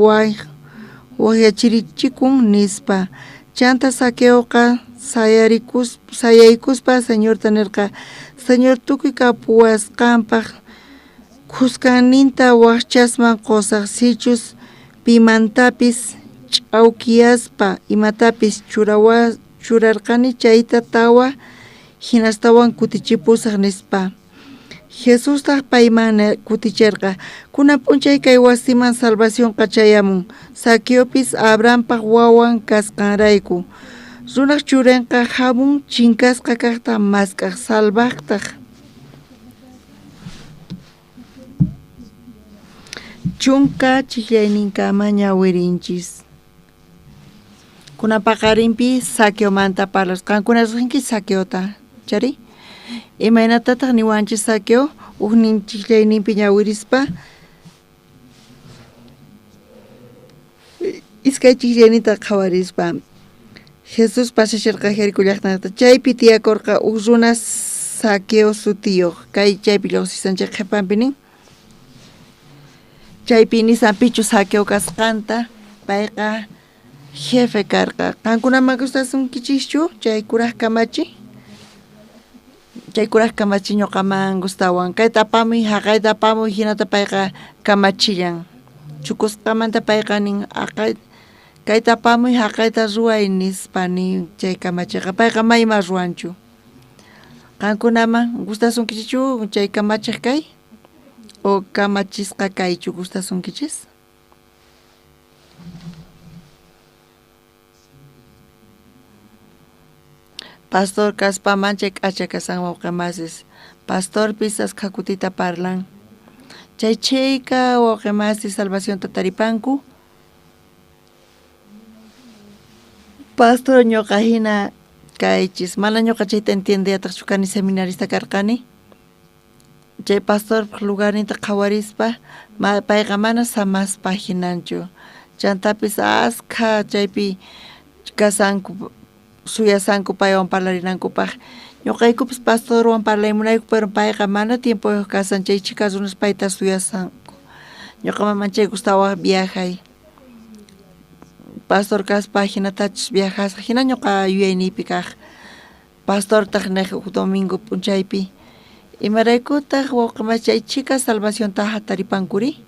Speaker 10: waqyachirichikun, nispa. Chanta Zaqueoqa sayaykuspa Señorta nerqa: Señor, tukuy kapuwasqanpaq khuskanninta wajchasman qusaq, sichus pimantapis ch'awkiyaspa imatapis churarqani chayta tawa hinastawan kutichipusaq, nispa. Jesustaq payman kuticherqa: Kunan p'unchay kay wasiman salvacionqa chayamun, Zaqueopis Abrahampaq wawan kasqanrayku. Runaq churinqa hamun chinkasqa kaqta mask'aq salvaqtaq. 10 chijllayninkama ñawirinchis. Kunapaqarinpi Zaqueomanta parlasqa. Qankuna riqsinki Zaqueota, chari? Imaynatataq niwanchis Zaqueo ujnin chijllayninpi ñawirispa? Iskay chijllayninta qhawarispa. Jesús pasasharqa Jericó llaqtanata, chaypi tiyakorqa uj runa Zaqueo sutiyuq. Kay chaypi lluqsisanchik qhipanpi nin. Chaypi nisanpichu Zaqueo kasqanta, payqa jefe karqa. Qankunaman gustasunkichikchu chay kuraq kamachi? Chay kuraq kamachi ñuqaman gustawan. Kayta apamuy, haqayta apamuy, hinata payqa kamachillan. Chukusqamanta payqa nin, kayta apamuy, haqayta ruway, nispa nin chay kamachiqa. Payqa mayma ruwanchu. Qankunaman gustasunkichikchu chay kamachiq kay? O kamachisqa kaychu gustasunkichis? Pastor kaspa manchay k'acha kasan wawqe masis. Pastorpis askha kutita parlan. Chay chhika wawqe masis salvacionta taripanku. Pastor ñuqa hina kaychis, mana ñuqa chayta entiendeyataqchu kani seminarista karqani. Chay pastorpaq lugarninta qhawarispa payqa mana samaspa hinanchu. Chantapis askha chaypi kasanku suyasanku paywan parlarinankupaq. Ñuqaykupis pastorwan parlaymunayku, pero payqa mana tiempoyuq kasan, chay chhika runas payta suyasanku. Ñuqaman manchay gustawaq viajay. Pastor kaspa hinatachus viajasqa, hina ñuqa yuyayniypi kaq. Pastortaq nej huk domingo p'unchaypi, imaraykutaq wawqi chay chhika salvacionta taripankuri?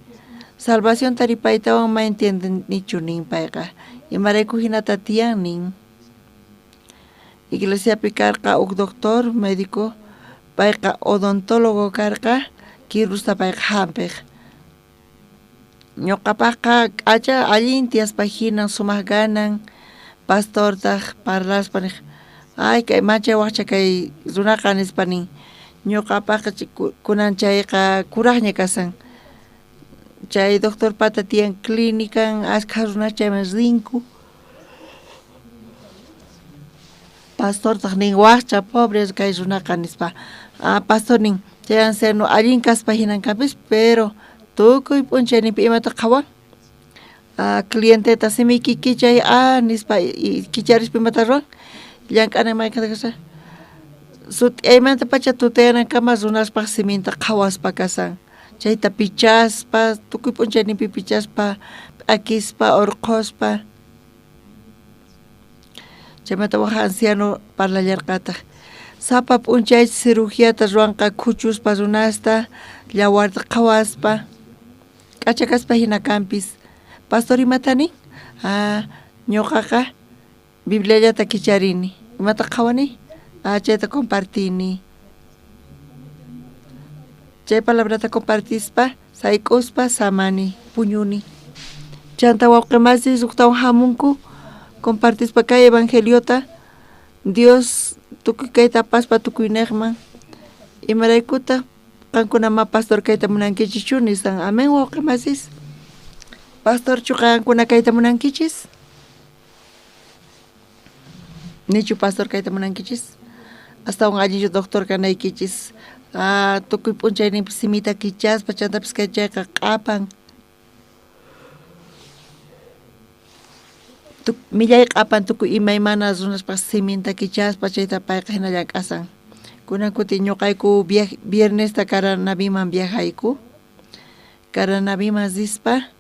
Speaker 10: Salvación taripaytawan ma entiendenichu nin payqa. Imarayku hinata tiyan nin. Iglesiapi karqa huk doctor médico, payqa odontólogo karqa, kirusta payqa hampiq. Ñuqapaqqa k'acha allin tiyaspa hinan sumaq ganan, pastortaq parlaspa niq, ay kay manchay waqcha kay runaqa nispa nin. Ñuqapaqqa kunan chayqa kuraqña kasan. Chay doctorpata tiyan clínica, askha runas chayman rinku. Pastortaq nin waqcha pobre kay runaqa nispa. Ah, pastor nin chay anciano allin kaspa hinan kanpis, pero tukuy p'unchayninpi imata qhawan. Ah, clienteta simiyki kichay ah nispa kicharispa imata ruwan llank'anan mayqinta kashan. Sut'iyaymantapacha tutayanankama runaspaq siminta qhawaspa kasan. Chayta pichaspa, tukuy p'unchayninpi pichaspa, p'akispa, urqhuspa. Chaymanta waj anciano parlallarqataq. Sapa p'unchay cirugiata ruwanqa khuchuspa runasta, llawarta qhawaspa. K'acha kaspa hina kanpis. Pastor imata nin? Ah, ñuqaqa Bibliallata kicharini. Imata qhawani? Ah, chayta compartini. Chay palabrata compartispa, sayk'uspa samani, puñuni. Chanta wawqi masis huktawan hamunku compartispa kay evangeliota Dios tukuy kayta apaspa tukuyniqman. Imaraykutaq qankuna ma pastor kayta munankichischu nisan. Amén wawqi masis. Pastorchu qankuna kayta munankichis? Nichu pastor kayta munankichis? Astawan allinchu doctor kanaykichis. Ah, tukuy p'unchayninpi simita kichaspa chantapis kay chayqa q'apan. Millay q'apan tukuy imaymana runaspaq siminta kichaspa chayta payqa hina llank'asan. Kunan kuti ñuqayku viernesta Caranaviman viajayku. Caranaviman rispa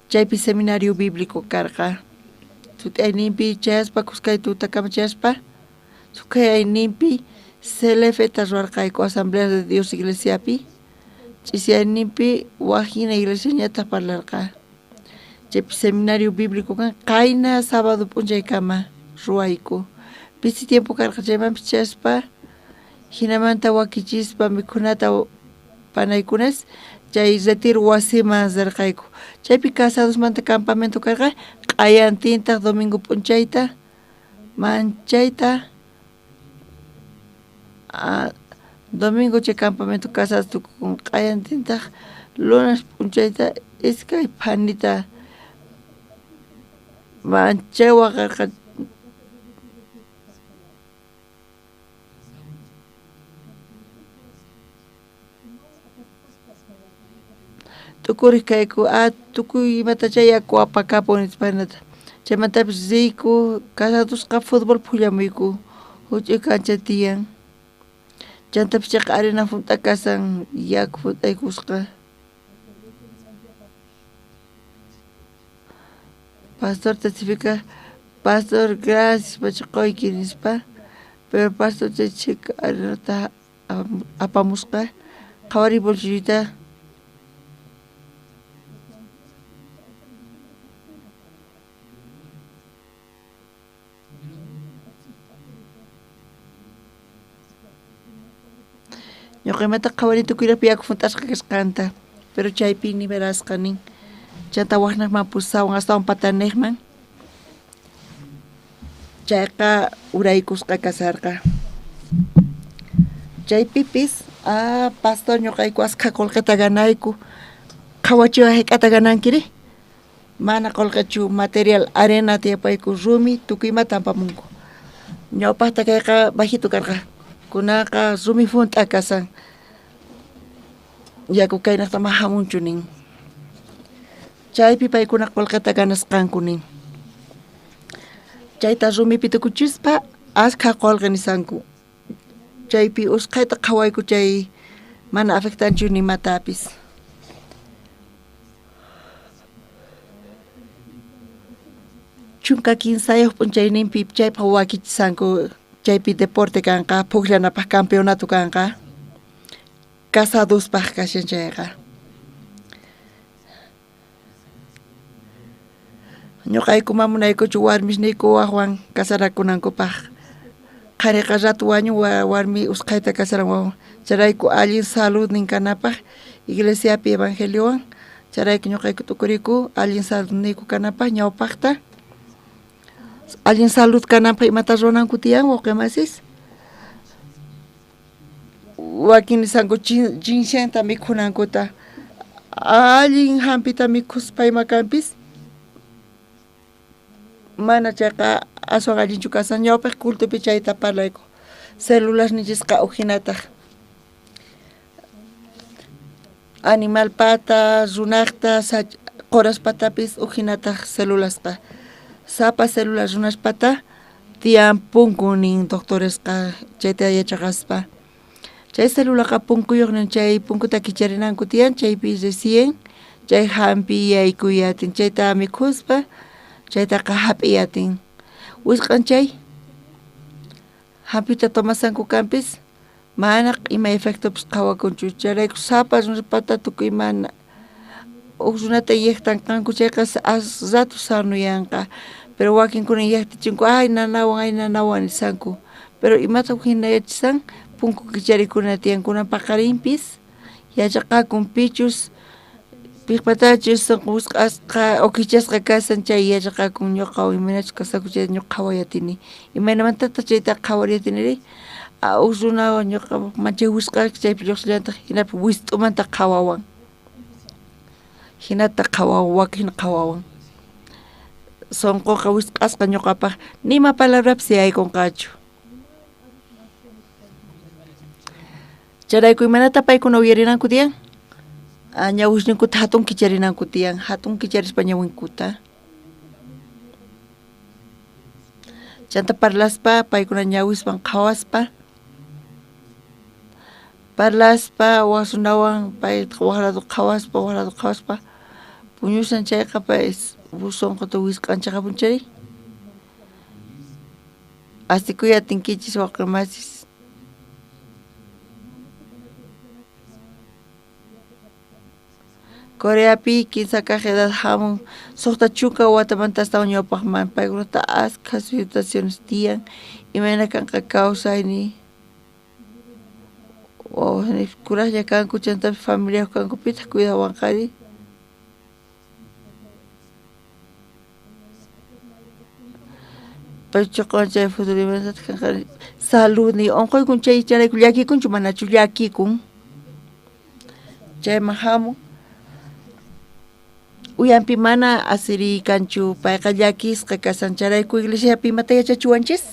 Speaker 10: chaypi seminario bíblico karqa. Sut'iyayninpi chayaspa kuskay tutakama chayaspa sukhayayninpi CLFta ruwarqayku Asamblea de Dios iglesiapi. Ch'isiyayninpi waj hina iglesiañataq parlarqa. Chaypi seminario bíblico kan qayna sábado p'unchaykama ruwayku. Pisi tiempo karqa chaymanpis chayaspa hinamanta wakichispa mikhunata panaykunas chay retiro wasiman rirqayku. Chaypi casadosmanta campamento karqa q'ayantintaq domingo p'unchayta manchayta domingo chay campamento casados tukukun q'ayantintaq lunes p'unchayta iskay phanita manchay waqarqa. T'ukuriq kayku tukuy imatachá yaku apakapun nispa hinata. Chaymantapis riyku casadosqa fútbol phullamuyku huch'uy kancha tiyan. Chantapis chayqa arena hunt'a kasan yaku hunt'aykusqa. Pastor testifica, pastor gracias pachaquyki nispa, pero pastor chay chhika arenata apamusqa qhawariy bolsilloyta. Ñuqa imata qhawani tukuyraqpi yaku hunt'asqa kasqanta, pero chaypi niverasqa nin. Chanta waqnaqman pusawan astawan pataniqman. Chayqa uraykusqa kasarqa. Chaypipis pastor ñuqayku askha qullqita ganayku. Qhawachiwa hayk'ata ganankiri? Mana qullqichu material arena tiyapayku rumi tukuy imata apamunku. Ñawpaqta kayqa bajito karqa. Kunaqa rumi hunt'a kasan. Yaku kaynaqta ma hamunchu nin. Chaypi paykuna qullqita ganasqanku nin. Chayta rumipi tukuchispa askha qullqi nisanku. Chaypi usqhayta qhawayku chay mana afectanchu nimatapis. Chunka kinsayuq p'unchayninpi chaypaq wakichisanku chaypi deporte kanqa, pukllanapaq campeonato kanqa. Casadospaq kashan chayqa. Ñuqayku ma munaykuchu warmisniyku waqwan casarakunankupaq. Qhariqa rato wañun warmi usqhayta casaran wawan. Chayrayku allin saludnin kanapaq iglesiapi evangeliowan. Chayrayku ñuqayku tukuriku allin saludniyku kanapaq ñawpaqta. Allin salud kananpaq imata ruwananku tiyan wawqimasis. Wakin nisanku ginsengta mikhunankuta. Allin hampita mikhuspa ima kanpis. Mana chayqa aswan allinchu kasan ñawpaq cultopi chayta parlayku. Celulas nichisqa ujinataq. Animal pata, runaqta, qoraspatapis ujinataq celulasqa. Sapa célula runaspata tiyan punku nin doctoresqa chayta yachaqaspa. Chay celulaqa punkuyuq chay punkuta kicharinanku tiyan chaypi recién chay hampi yaykuy atin chayta mikhuspa chaytaqa hap'iy atin. Wisq'an chay hampita tomasanku kanpis mana ima efectopis qhawakunchu chayrayku sapa runapata tukuy mana huk runata inyectanqanku chayqa as rato sanuyanqa. Pero wakinkuna inyectachinku ay nanawan nisanku. Pero imata hinayachisan punku kicharikuna tiyan kunan paqarinpis yachaqakun pichus piqpatachus sunqu wisq'asqa o kichasqa kasan chay yachaqakun ñuqa imaynachus kasanku chay ñuqa qhaway atini. Imaynamantataq chayta qhawariy atiniri? Huk runa ñuqa manchay wisq'aqa chaypi lluqsillantaq hinapi wist'umanta qhawawan. Hinata qhawawan waka hina qhawawan. Sunquqa wisq'asqa ñuqapaq nima palabrapis yaykunqachu. Chayrayku imaynata paykuna uyarinanku tiyan? Ñawisninkuta hatun kicharinanku tiyan, hatun kicharispa ñawinkuta. Chanta parlaspa paykuna ñawiswan qhawaspa parlaspa wak runawan pay wak lado qhawaspa wak lado qhawaspa puñushan chayqa pay sunquta wisq'anchaqapun chayri. Asikuy atinkichis wawqimasis. Coreapi kinsa kaq edad hamun 60 watamanta astawan ñawpaqman paykunata askha situaciones tiyan imayna kanqa kawsayni. Kuraqlla kanku chantapis familiayuq kanku pitaq cuidawanqari. Paychuqwan chay futuro imaynatataq kanqari saludniy unquykun chay chayrayku llakikunchu manachu llakikun. Chayman hamun uyampi mana asiriy kanchu payqa llakisqa kasan chayrayku iglesiapi imata yachachiwanchis.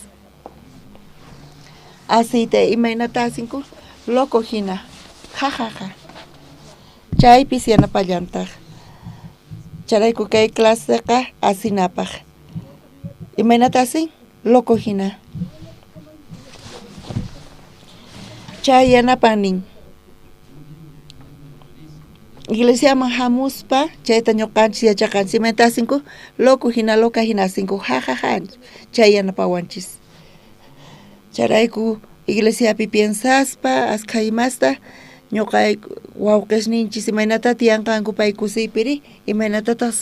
Speaker 10: Asiyta imaynata asinku loco hina ja ja ja. Chaypis yanapallantaq. Chayrayku kay claseqa asinapaq. Imaynata asin? Loco hina. Chay yanapan nin. Iglesiaman hamuspa chayta ñuqanchis yachaqanchis imaynata asinku loco hina loca hina asinku ja ja ja chay yanapawanchis. Chayrayku iglesiapi piensaspa askha imasta ñuqayku wawqisninchis imaynata tiyanqanku pay kusiypiri imaynatataq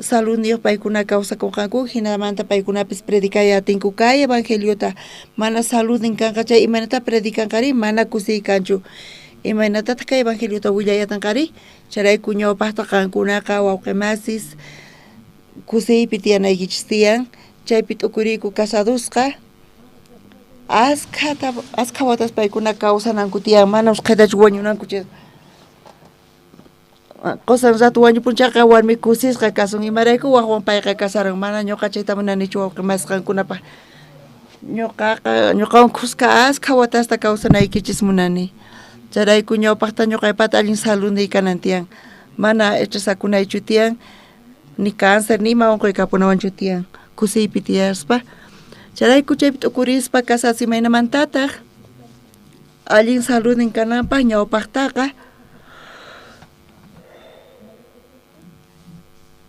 Speaker 10: saludniyuq paykuna kawsakunqanku hinamanta paykunapis predicay atinku kay evangeliota mana saludnin kanqa chay imaynata predicanqari mana kusiy kanchu. Imaynatataq kay evangeliota willay atinqari chayrayku ñawpaqta qankunaqa wawqimasis kusiypi tiyanaykichis tiyan Chaypi t'ukuriyku casadosqa askha watas paykuna kawsananku tiyan, mana usqhaytachu wañunanku chay. Qosan rato wañupun chayqa warmi kusisqa kasun, imarayku wajwan payqa kasaran, mana ñuqa chayta munanichu wawqi masqankunapaq. Ñuqaqa ñuqawan khuska askha watasta kawsanaykichis munani. Chayrayku ñawpaqta ñuqaypata allin saludniy kanan tiyan, mana estresakunaychu tiyan, ni cáncer ni ima unquy kapunawanchu tiyan, kusiypi tiyaspa. Chayrayku chaypi t'ukurispa casados imaynamantataq allin saludnin kananpaq ñawpaqtaqa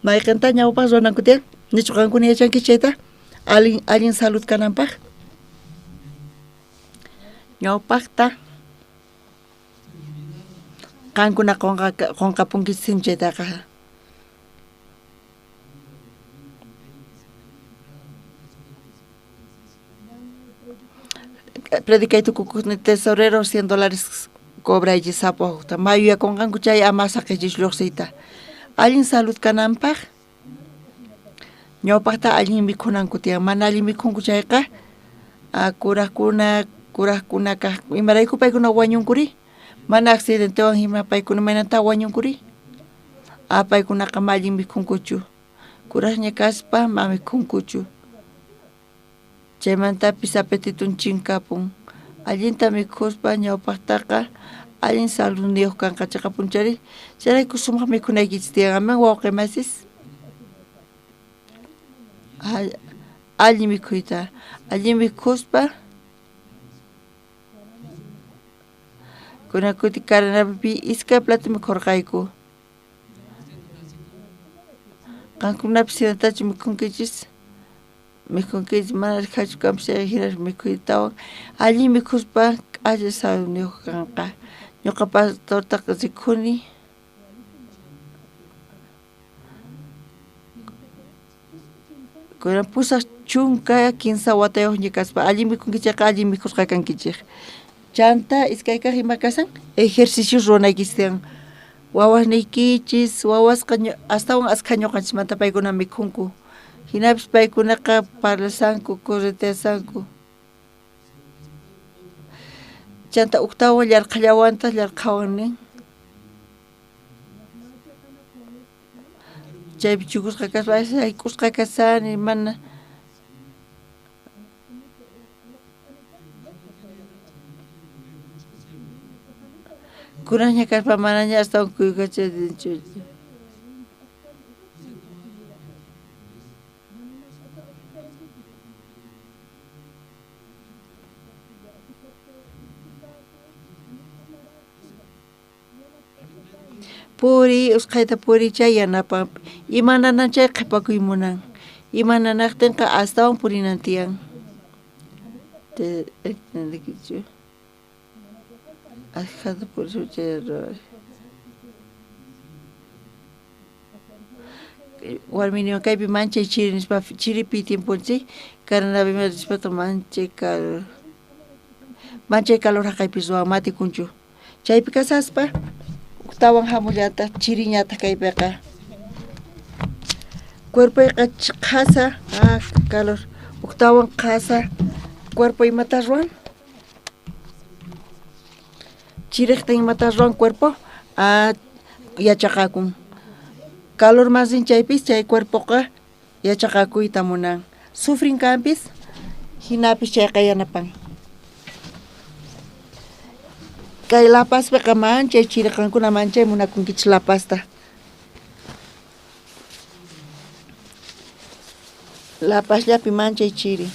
Speaker 10: mayqinta ñawpaq ruwananku tiyan, nichu qankuna yachankichis chayta allin salud kananpaq ñawpaqta qankuna qunqapunkichis chaytaqa. Predicay tukukuqni tesorero $100 cobraychis sapa hukta, mayuyakunqanku chay ama saqiychis lluqsiyta. Allin salud kananpaq ñawpaqta allin mikhunanku tiyan, mana allin mikhunku chayqa kuraqkuna kaq imarayku paykuna wañunkuri, mana accidentewan ima paykuna maynanta wañunkuri, paykunaqa ma allin mikhunkuchu, kuraqña kaspa ma mikhunkuchu. Chaymantapis apetitun chinkapun. Allinta mikhuspa ñawpaqtaqa allin saludniyuq kanqa chayqapunchari. Chayrayku sumaq mikhunaykichis tiyan, amen wawqi masis. Allin mikhuyta, allin mikhuspa kuna kuti karanapi iskay plato mikhurqayku. Qankunapis hinatachu mikhunkichis? Mikhunkichis mana rikhachu kanpis chay hina mikhuytawan allin mikhuspa k'acha saludniyuq kanqa. Ñuqa pastortaqa rikhuni. Kunan 83 watayuqña kaspa allin mikhunkichis chayqa allin mikhusqa kankichik. Chanta iskay kaq ima kasan ejercicios ruwanaykichis tiyan. Wawasniykichis wawasqa astawan askha ñuqanchismanta paykuna mikhunku. Hinapis paykunaqa parlasanku, correteasanku. Chanta uktawan llarqhallawantaq llarqhawan nin. Chaypi chukusqa kaspa sayk'usqa kasani mana. Kuraqña kaspa manaña astawan kuykachayninchu. Puriy, usqhayta puriy chay yanapan. Imananan chay qhipakuy munan. Imananaqtinqa astawan purinan tiyan. Askhata purisun chay ruway. Warminiwan kaypi manchay chiri nispa chiripi tiemponchik karanapi nispataq manchay calor. Manchay calor haqaypi ruwan matikunchu. Chaypi kasaspa uktawan hamullantaq chiriñataq kaypiqa. Cuerpoyqa qhasa, calor. Uktawan qhasa, cuerpo imata ruwan? Chiriqtin imata ruwan cuerpo? Yachaqakun. Calor más rin chaypis chay cuerpoqa yachaqakuyta munan. Sufrin kanpis, hinapis chayqa yanapan. Kay La Pazpiqa manchay chiri qankuna manchay munakunkichis La Pazta. La Pazllapi manchay chiri.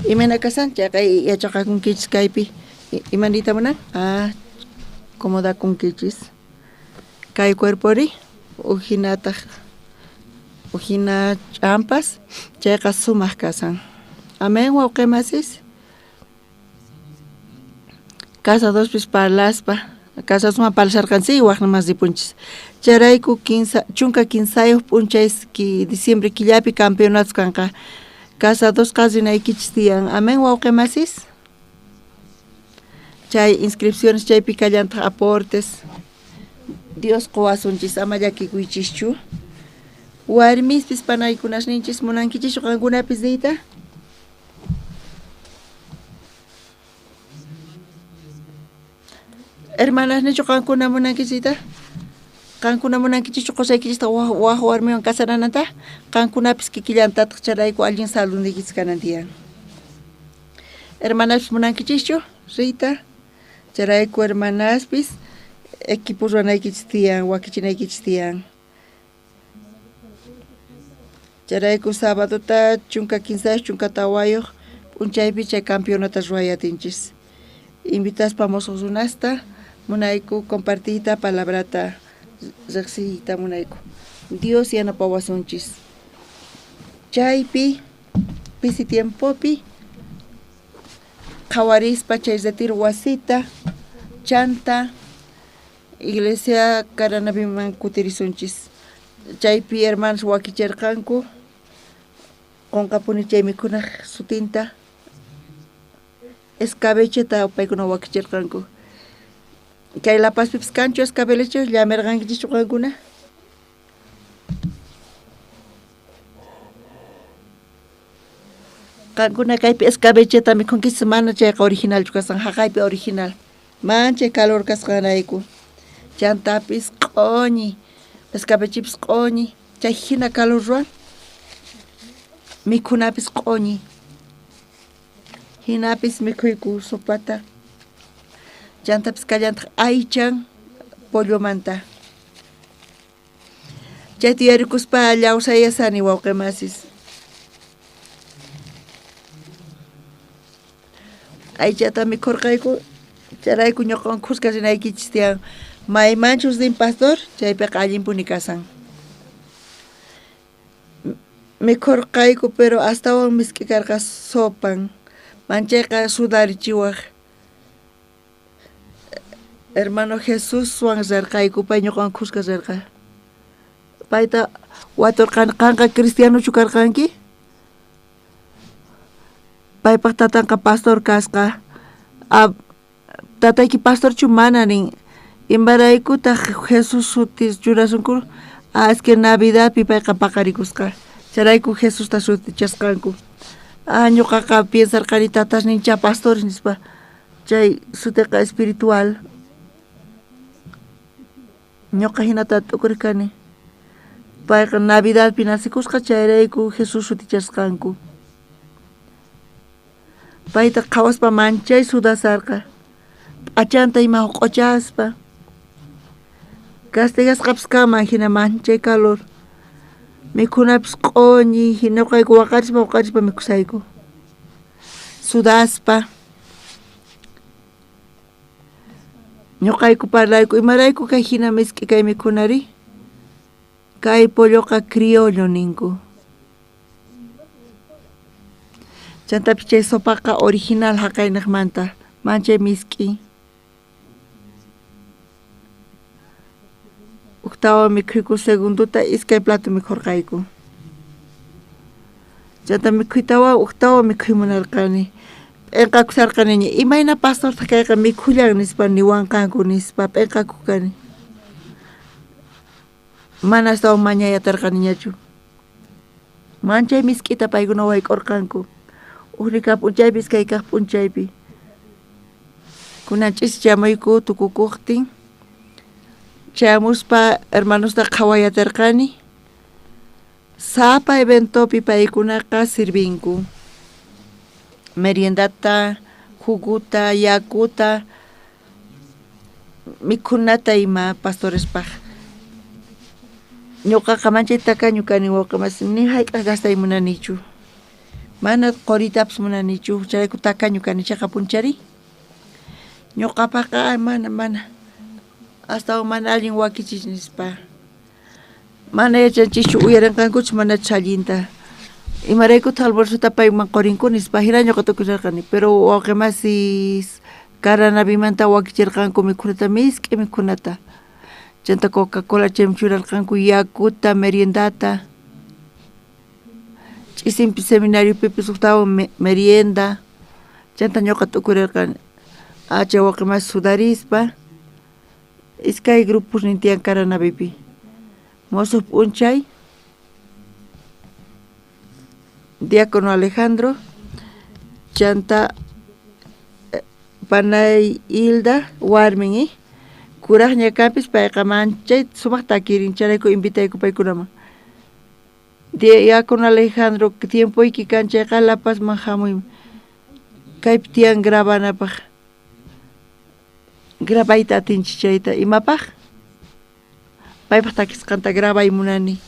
Speaker 10: Imayna kasan chayqa yachaqakunkichis kaypi. Imaniyta munan? Acomodakunkichis. Kay cuerpori ujinataq ujina ch'ampas chayqa sumaq kasan. Amén wawqi masis. Casadospis parlaspa, casadosman parlasharqanchis waqnamas ripunchis. Chayrayku 13 p'unchay diciembre killapi campeonatos kanqa. Casadosqa rinaykichis tiyan. Amén wawqi masis. Chay inscripciones chaypi kallantaq aportes. Dios qowasunchis ama llakikuychischu. Warmispis panaykunasninchis munankichischu qankunapis riyta? Hermanasnichu qankuna munankichis riyta? Qankuna munankichischu qusaykichista waj warmiwan casarananta? Qankunapis kikillantataq chayrayku allin saludniykichis kanan tiyan. Hermanaspis munankichischu riyta? Chayrayku hermanaspis equipo ruwanaykichis tiyan, wakichinaykichis tiyan. Chayrayku sabadota 13 14 p'unchaypi chay campeonata ruway atinchis. Invitaspa mosuq runasta munayku compartiyta palabrata riqsiyta munayku. Dios yanapawasunchis. Chaypi pisi tiempopi qhawarispa chay retiro wasita chanta iglesia Caranaviman kutirisunchis. Chaypi hermanos wakicherqanku qonqapuni chay mikhunaj sutinta escabecheta paykuna wakicherqanku. Kay La Pazpipis kanchu escabeche llamerqankichischu qankuna? Qankuna kaypi escabecheta mikhunkichis mana chayqa originalchu kasqan, jaqaypi original. Manchay calor kasqanrayku. Chantapis q'oñi, escabechipis q'oñi, chay hina calor ruwan, mikhunapis q'oñi. Hinapis mikhuyku sopata. Chantapis kallantaq aychan pollomanta. Chayta yuyarikuspa llawsayasani wawqimasis. Aychata mikhurqayku, chayrayku ñuqawan khuska rinaykichis tiyan. Maymanchus rin pastor, chaypiqa allinpuni kasan. Mikhurqayku, pero astawan misk'i karqa sopan. Manchayqa sudarichiwaj. Hermano Jesuswan rirqayku, pay ñuqawan khuska rirqa. Payta waturqani, qanqa cristianochu karqanki? Paypaq tatanqa pastor kasqa. Tatayki pastorchu mana nin. Imaraykutaq Jesús suti churasunku? Es que Navidadpi payqa paqarikusqa. Chayrayku Jesusta sutichasqanku. Ñuqaqa piensarqani tatasnincha pastores nispa. Chay sutiqa espiritual. Ñuqa hinata t'ukurqani. Payqa Navidadpi nacikusqa chayrayku Jesús sutichasqanku. Payta qhawaspa manchay sudasarqa. P'achanta ima q'ochaspa. Castigasqapis kanman hina manchay calor. Mikhunapis q'oñi, hina ñuqayku waqarispa waqarispa mikhusayku. Sudaspa. Ñuqayku parlayku, imarayku kay hina misk'i kay mikhunari? Kay polloqa criollo ninku. Chantapis chay sopaqa original haqaynaqmanta, manchay misk'i. Ujtawan mikhuyku segundota iskay plato mikhurqayku. Chanta mikhuytawan ujtawan mikhuy munarqani. P'enqakusharqaniña, imayna pastortaq kayqa mikhullan nispa niwanqanku nispa p'enqakuq kani. Mana astawan mañayatarqaniñachu. Manchay misk'ita paykuna wayk'urqanku. Ujni kaq p'unchaypi iskay kaq p'unchaypi. Kunan ch'isi chamuyku tukukuqtin. Chayamuspa hermanosta qhawayatarqani. Sapa eventopi paykunaqa sirvinku. Meriendata, juguta, yakuta, mikhunata ima pastorespaj. Ñuqaqa manchay takañu kani wawqimasi, ni hayk'aq gastay munanichu. Mana qoritapis munanichu, chayrayku takañu kani chayqa punchari. Ñuqapaqqa mana mana astawan mana allin wakichis nispa. Mana yachanchischu uyarinqankuchu manachus allinta. Imaraykutaq almuerzota payman qorinku nispa hina ñuqa tukusharqani, pero wawqimasis Caranavimanta wakichirqanku mikhunata misk'i mikhunata. Chanta Coca-Cola chayman churarqanku yakuta, meriendata. Ch'isinpi seminariopipis ujtawan merienda. Chanta ñuqa t'ukurirqani. Chay wawqimasi sudarispa iskay grupos tiyan Caranavipi. Musuq p'unchay Diácono Alejandro, chanta panay Hilda warmin, kurajña kanpis payqa manchay sumaq takirin, chayrayku invitayku paykunaman. Diácono Alejandro, tiempoyki kan chayqa La Pazman hamuy, kaypi tiyan grabanapaq. Grabayta atinchis chayta, imapaq? Paypaq takisqanta grabay munani,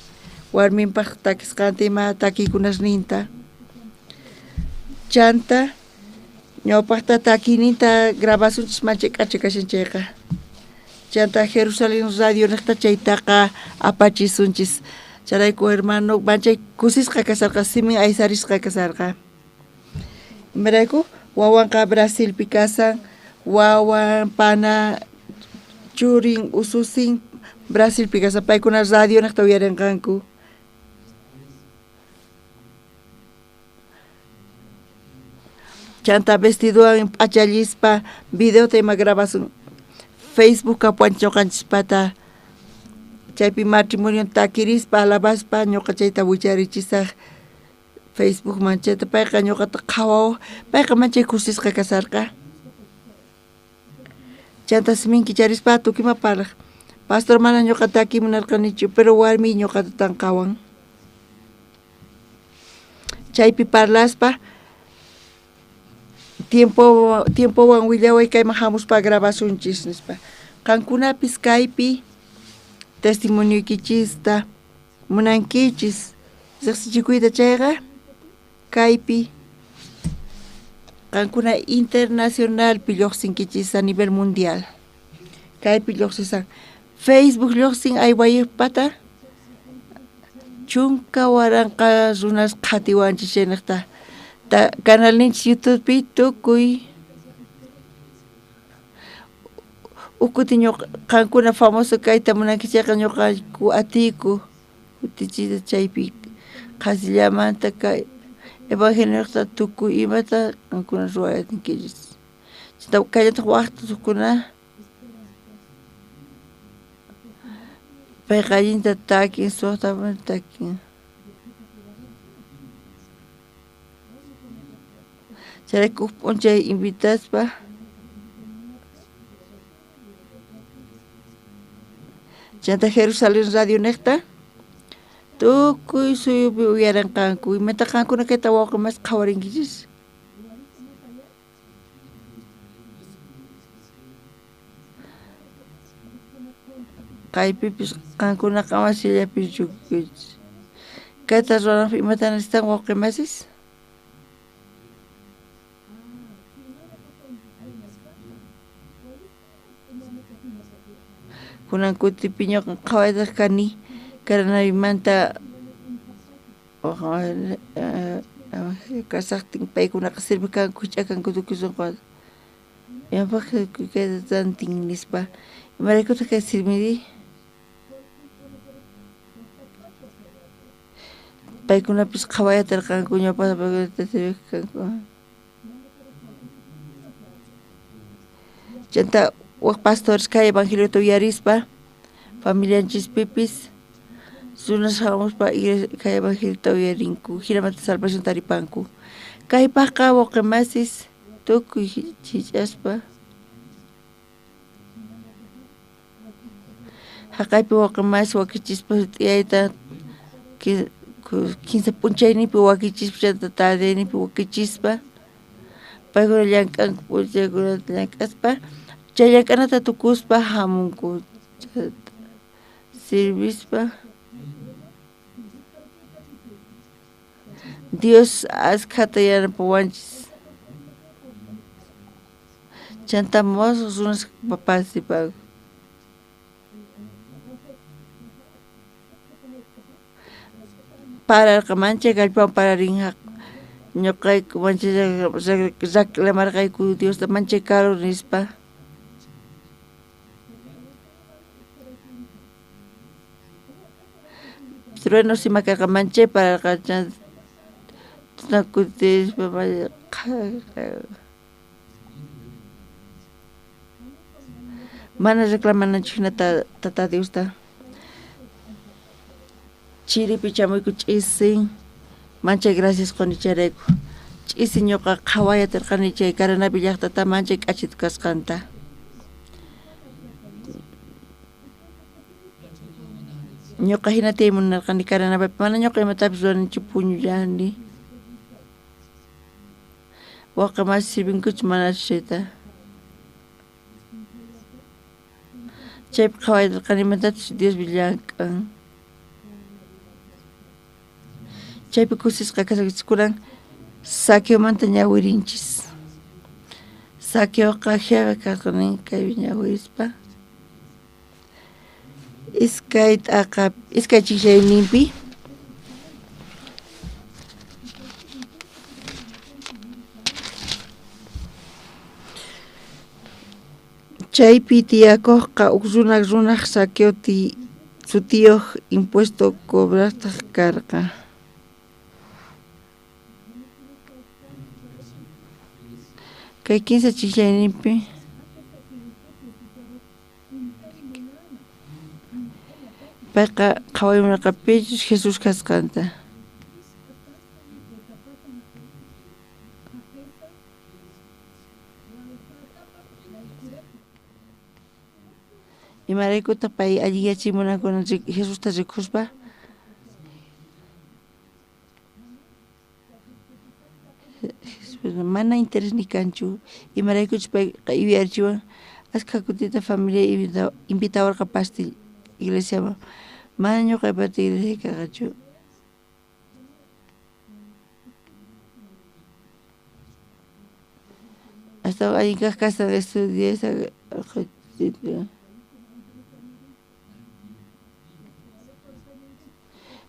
Speaker 10: warminpaq takisqanta ima takiykunasninta. Chanta ñawpaqta takiyninta grabasunchis manchay k'acha kashan chayqa. Chanta Jerusalén Radio niqta chaytaqa apachisunchis. Chayrayku hermano manchay kusisqa kasarqa, simin aysarisqa kasarqa. Imarayku wawanqa Brasilpi kasan, wawan, pana, churin, ususin Brasilpi kasan, paykuna radio niqta uyarinqanku. Chanta vestidowan p'achallispa videota ima grabasun Facebook kapuwanchis ñuqanchispata, chaypi matrimonio takirispa alabaspa ñuqa chayta wicharichisaj Facebookman, chayta payqa ñuqata qhawawaj, payqa manchay kusisqa kasarqa. Chanta simin kicharispa tukuyma parlaj, pastor mana ñuqa takiy munarqanichu, pero warmiy ñuqata tanqawan. Chaypi parlaspa tiempowan willaway kayman hamuspa grabasunchis nispa. Qankunapis kaypi testimonioykichista munankichis riqsichikuyta chayqa kaypi qankuna internacionalpi lluqsinkichis a nivel mundial. Kaypi lluqsisan Facebook lluqsin aywayuqpata 10,000 runas qhatiwanchis chaynaqta. Canalninchis YouTubepi tukuy ukuti qankuna famoso kayta munankichis chayqa ñuqayku atiyku kutichiyta chaypi qhasillamanta kay evangelioqta tukuy imata qankuna ruwayankichis. Chanta kallataq waqta hukuna payqa allinta takin, suqta takin. Chayrayku p'unchay invitaspa chanta Jerusalén Radio niqta tukuy suyupi uyarinqanku. Imata qankuna kayta wawqi mas qhawarinkichis? Kaypipis qankunaqa masillapichu kaychis. Kayta ruwananpaq imata necesitan wawqi masis? Kunan kutipi ñuqa qhawaytaq kani Caranaymanta kasaqtin paykunaqa sirviq kanku huch'akanku tukuy sunqu. Imapaq kayta tantin nispa. Imaraykutaq kay sirvinri? Paykunapis qhawayatarqanku ñawpaqta paykunata sirviq kanku. Chanta wak pastores kay evangeliota uyarispa familianchispipis runas hamuspa kay evangeliota uyarinku, hinamanta salvación taripanku. Kaypaqqa wawqi masis tukuy chich'aspa haqaypi wawqi masi wakichispa sut'iyayta 15 p'unchayninpi wakichispa chanta tardeyninpi wakichispa paykuna llank'anku p'unchaykunata llank'aspa chay llank'anata tukuspa hamunku sirvispa. Dios askhata yanapawanchis. Chanta mosqos runas participanku. Pararqa manchay kallpawan pararin ñuqayku manchay reclamarqayku Diosta manchay karu nispa. Truenos ima karqa manchay pararqa chanta kutispa mana reclamananchik hinata tata Diosta. Chiripi chamuyku ch'isin Manchay gracias quni chayrayku. Ch'isi ñuqa qhaway atirqani chay Caranavi llaqtata manchay k'achitu kasqanta. Ñuqa hina tiyay munarqani Caranavipi, mana ñuqa imatapis ruwanichu puñullani. Wawqi masi sirvinkuchu manachu chayta. Chaypi qhaway atirqani imatachus Diospi llank'an. Chaypi kusisqa kasqanchis kunan Zaqueomanta ñawirinchis. Zaqueoqa jefe karqa nin kaypi ñawirispa. Iskay t'aqa, iskay chijllayninpi. Chaypi tiyakojqa uj runa runaj Zaqueo sutiyoj impuesto cobrajtaj karqa. Kay kinsa chijllayninpi payqa qhawaymunarqa pichus Jesús kasqanta. Imaraykutaj pay allinyachimunankuna Jesusta rikuspa? Mana interés ni kanchu, imaraykuchus payqa yuyarichiwan askha kutita familia invitawarqa pastil iglesiaman, mana ñuqaypata iglesia karqachu. Astawan allin kaj kastan estudiasqa.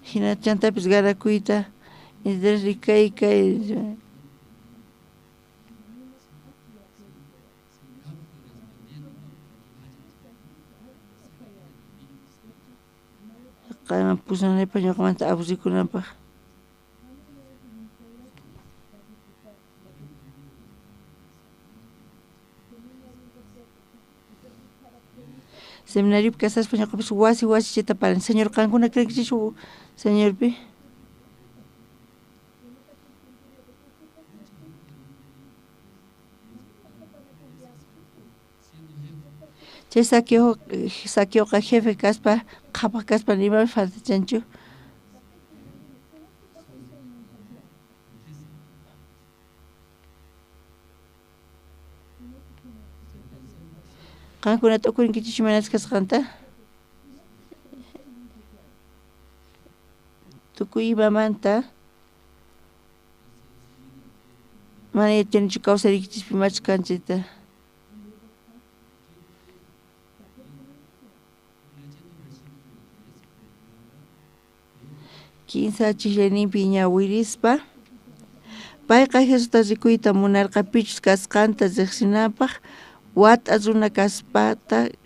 Speaker 10: Jina chantapis ganakuyta interés kay kay qanman pusanaypaj ñuqamanta aburrikunanpaj. Seminariopi kasaspa ñuqapis wasi wasi chayta paran. Señor, qankuna creenkichikchu Señorpi? Chay Zaqueoqa jefe kaspa, qhapaj kaspa nimapis faltachanchu. Qankuna t'ukurinkichikchu imaynachus kasqanta? Tukuy imamanta mana yachanichu kawsariykichispi imachus kan chayta. Kinsa chijllayninpi ñawirispa, payqa Jesusta rikuyta munarqa pichus kasqanta riqsinanpaj, wat'a runa kaspataq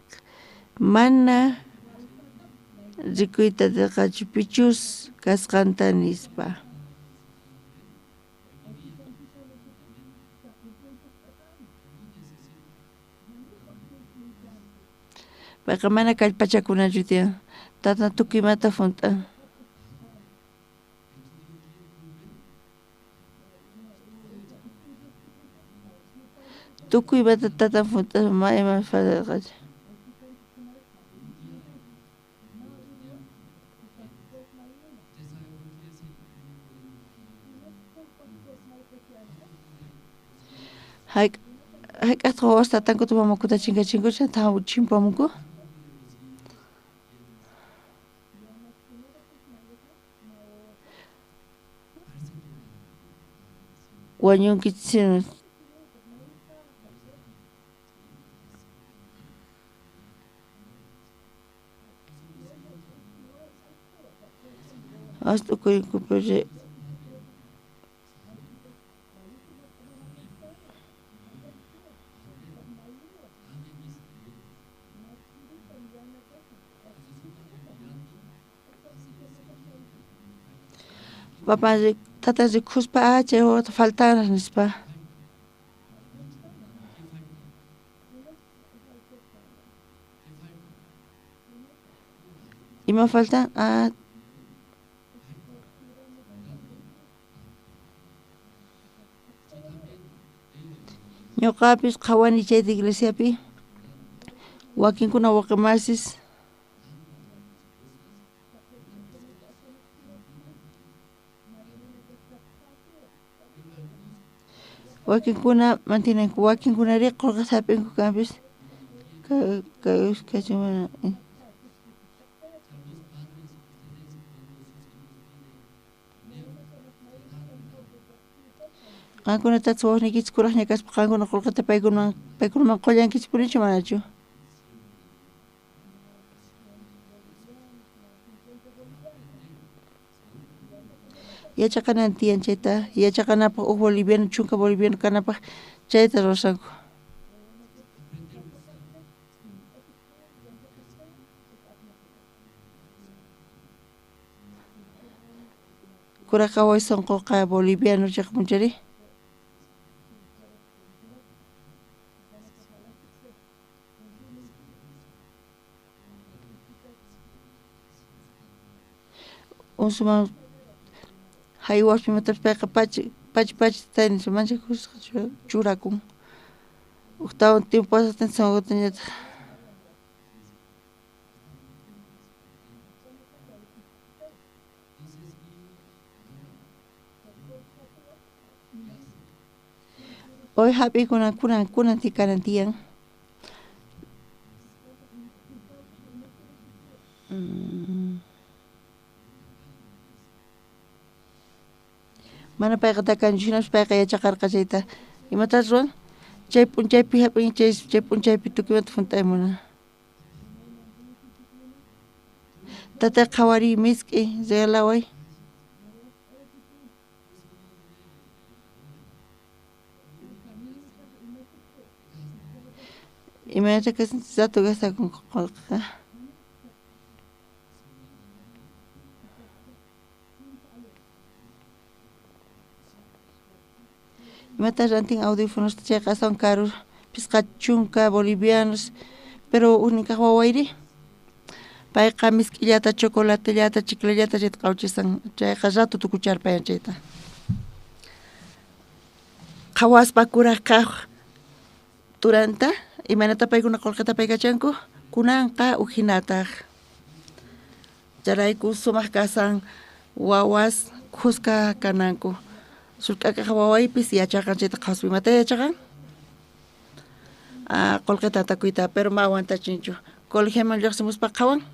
Speaker 10: mana rikuyta atirqachu pichus kasqanta nispa. Payqa mana kallpachakunachu tiyan, tatan tukuy imata junt'an. Tukuy imata tatan junt'aspa mana ima faltarqachu. Hayk'aqtaq wawas tatankuta mamankuta chinkachinku chanta chimpamunku? Wañunkichis. Wawas t'ukurinku pero Papa tata rikuspa chay wawata faltanraj nispa. Ima faltan? Ñuqapis qhawani chayta iglesiapi wakinkuna waqamasis wakinkuna mantinanku wakinkunari qullqita hap'inku kanpis kay Qankuna tata wawasniykichis kuraqña kaspa qankuna qullqita paykunaman qullankichikpunichu manachu? Yachaqanan tiyan chayta yachaqanapaq uj boliviano chunka boliviano kanapaq chayta ruwasqanku. Kuraq waway sunquqa boliviano chayqa Unsuman haywaspa imatapis payqa pachi pachi pachi tayta manchay kusisqa churakun. Ujtawan tiempo pasaqtin sunqutañataq. Hoy hap'ikunan kunan kunan tikanan tiyan. Mana payqa takanchu hinaspa payqa yachaqarqa chayta. Imatas ruwan? Chay p'unchaypi hap'in chay p'unchaypi tukuymanta hunt'aymuna. Tatay qhawariy misk'i regalaway. Imaynata kasan rato gastakunku qullqiqa. Imata rantin audífonosta chayqa aswan karu pisqa chunka bolivianos, pero ujnin kaq wawayri payqa misk'illata chocolatellata chiclellata chayta qhawchisan chayqa rato tukucharpayan chayta. Qhawaspa kuraq kaq turanta imaynata paykuna qullqita paykachanku kunanqa ujhinataq. Chayrayku sumaq kasan wawas khuska kananku. Sullk'akaq wawaypis yachaqan chayta qhawaspa imata yachaqan? Qullqita atakuyta pero ma aguantachinchu. Colegioman lluqsimuspa qhawan.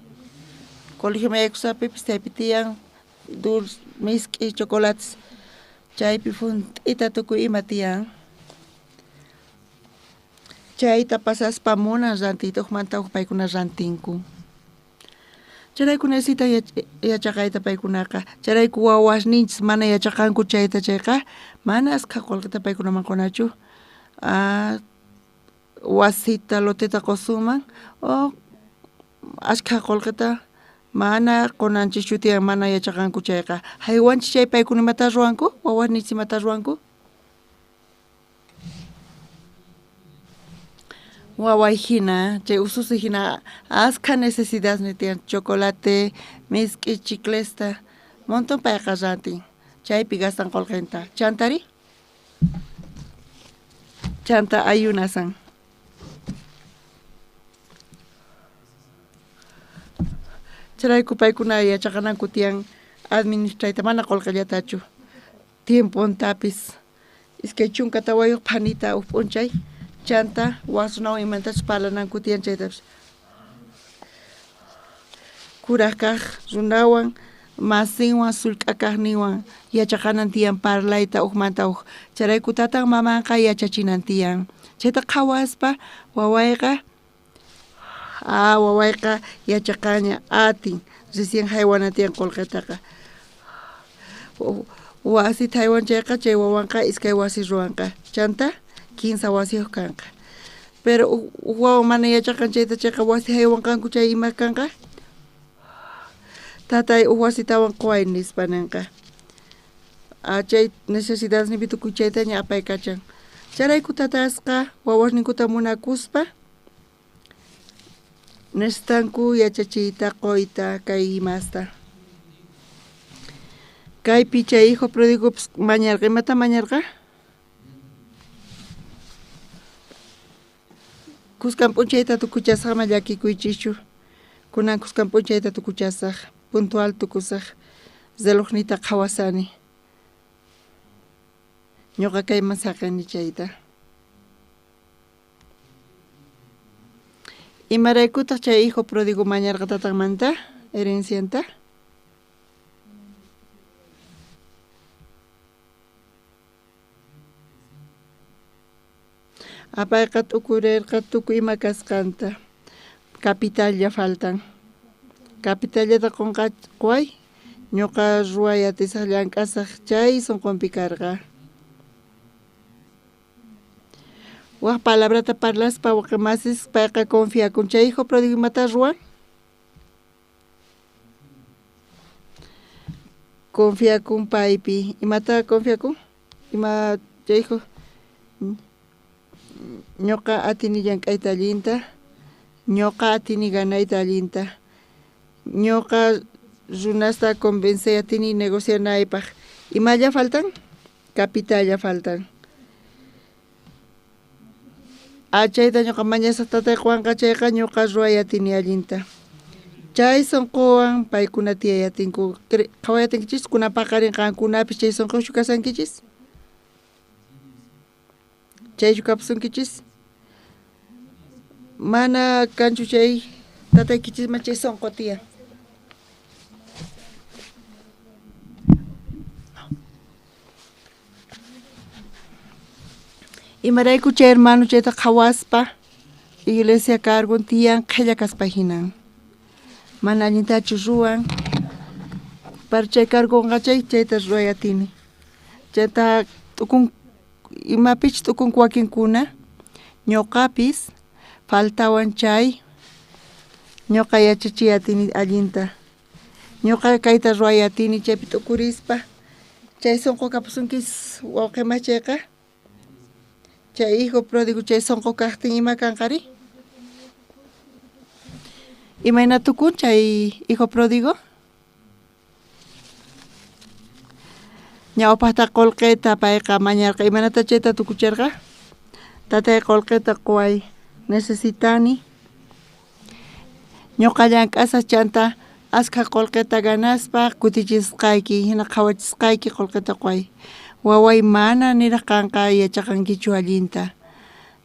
Speaker 10: Colegioman yaykusapipis chaypi tiyan dulce, misk'i, chocolates chaypi funt'ita tukuy ima tiyan. Chayta pasaspa munan rantiyta ujmanta uj paykuna rantinku. Chayrayku necesita yachaqayta paykunaqa. Chayrayku wawasninchis mana yachaqanku chayta chayqa mana askha qullqita paykunaman qunachu. Wasita loteta qusunman o askha qullqita mana qunanchischu tiyan mana yachaqanku chayqa. Haywanchis chay paykuna imata ruwanku? Wawasninchis imata ruwanku? Waway hina, chay ususi hina askha necesidadni tiyan chocolate, misk'i, chiclesta, montón payqa rantin, chaypi gastan qullqinta. Chantari? Chanta ayunasan. Chayrayku paykuna yachaqananku tiyan administrayta mana qullqillatachu. Tiempontapis 24 phanita uj p'unchay chanta wasunawan imantachus parlananku tiyan chaytapis. Kuraq kaq runawan masinwan sullk'akaqninwan yachaqanan tiyan parlayta ujmanta uj. Chayrayku tatan mamanqa yachachinan tiyan. Chayta qhawaspa wawayqa wawayqa yachaqaña atin recién haywana tiyan qullqitaqa. Wasita haywan chayqa chay wawanqa iskay wasi ruwanqa. Chanta 15 wasiyuq kanqa. Pero uj wawa mana yachaqan chayta chayqa wasi haywanqanku chay ima kanqa? Tatay uj wasitawan quway nispa ninqa. Chay necesidadesninpi tukuy chaytaña apaykachan. Chayrayku tatasqa wawasninkuta munakuspa necesitanku yachachiyta quyta kay imasta. Kaypi chay hijo pródigopis mañarqa imata mañarqa? Kuskan p'unchayta tukuchasaj, ama llakikuychischu. Kunan kuskan p'unchayta tukuchasaj, puntual tukusaj, relojniyta qhawasani. Ñuqa kayman saqeni chayta. Imaraykutaq chay hijo pródigo mañarqa tatanmanta herencianta? Apayqa t'ukurerqa tukuy ima kasqanta. Capitalla faltan. Capitallata qonqa quway, ñuqa ruway atisaj llank'asaj chay sonqonpi karqa. Waj palabrata parlaspa waqemasis payqa confiakun. Chay hijo pródigo imata ruwan? Confiakun paypi. Imata confiakun? Ima chay hijo? Ñuqa atini llank'ayta allinta, ñuqa atini ganayta allinta, ñuqa runasta convencey atini negocianaypaq. Imalla faltan? Capitalla faltan. Chayta ñuqa mañasaj tatay quwanqa chayqa ñuqa ruway atini allinta. Chay sonqowan paykuna tiyay atinku. Qhaway atinkichis kunan paqarin qankunapis chay sonqochu kasankichis? Chaychu kapusunkichis? Mana kanchu chay tataykichisman chay sonqo tiyan. Imarayku chay hermano chayta qhawaspa iglesia cargon tiyan qhella kaspa hinan. Mana allintachu ruwan. Para chay cargonqa chay chayta ruway atini. Chayta t'ukun imapich t'ukunku wakinkuna ñuqapis faltawan chay ñuqa yachachiy atini allinta. Ñuqa kayta ruway atini chaypi t'ukurispa chay sonqo kapusunkis wawqima chayqa. Chay hijo pródigo chay sonqo kaqtin ima kanqari? Imayna tukun chay hijo pródigo? Ñawpaqta qullqita payqa mañarqa. Imaynata chayta tukucherqa? Tatay qullqita quway, necesitani. Ñuqa llank'asaj chanta askha qullqita ganaspa kutichisqayki, hina qhawachisqayki qullqita quway. Waway mana niraq qanqa yachaqankichu allinta.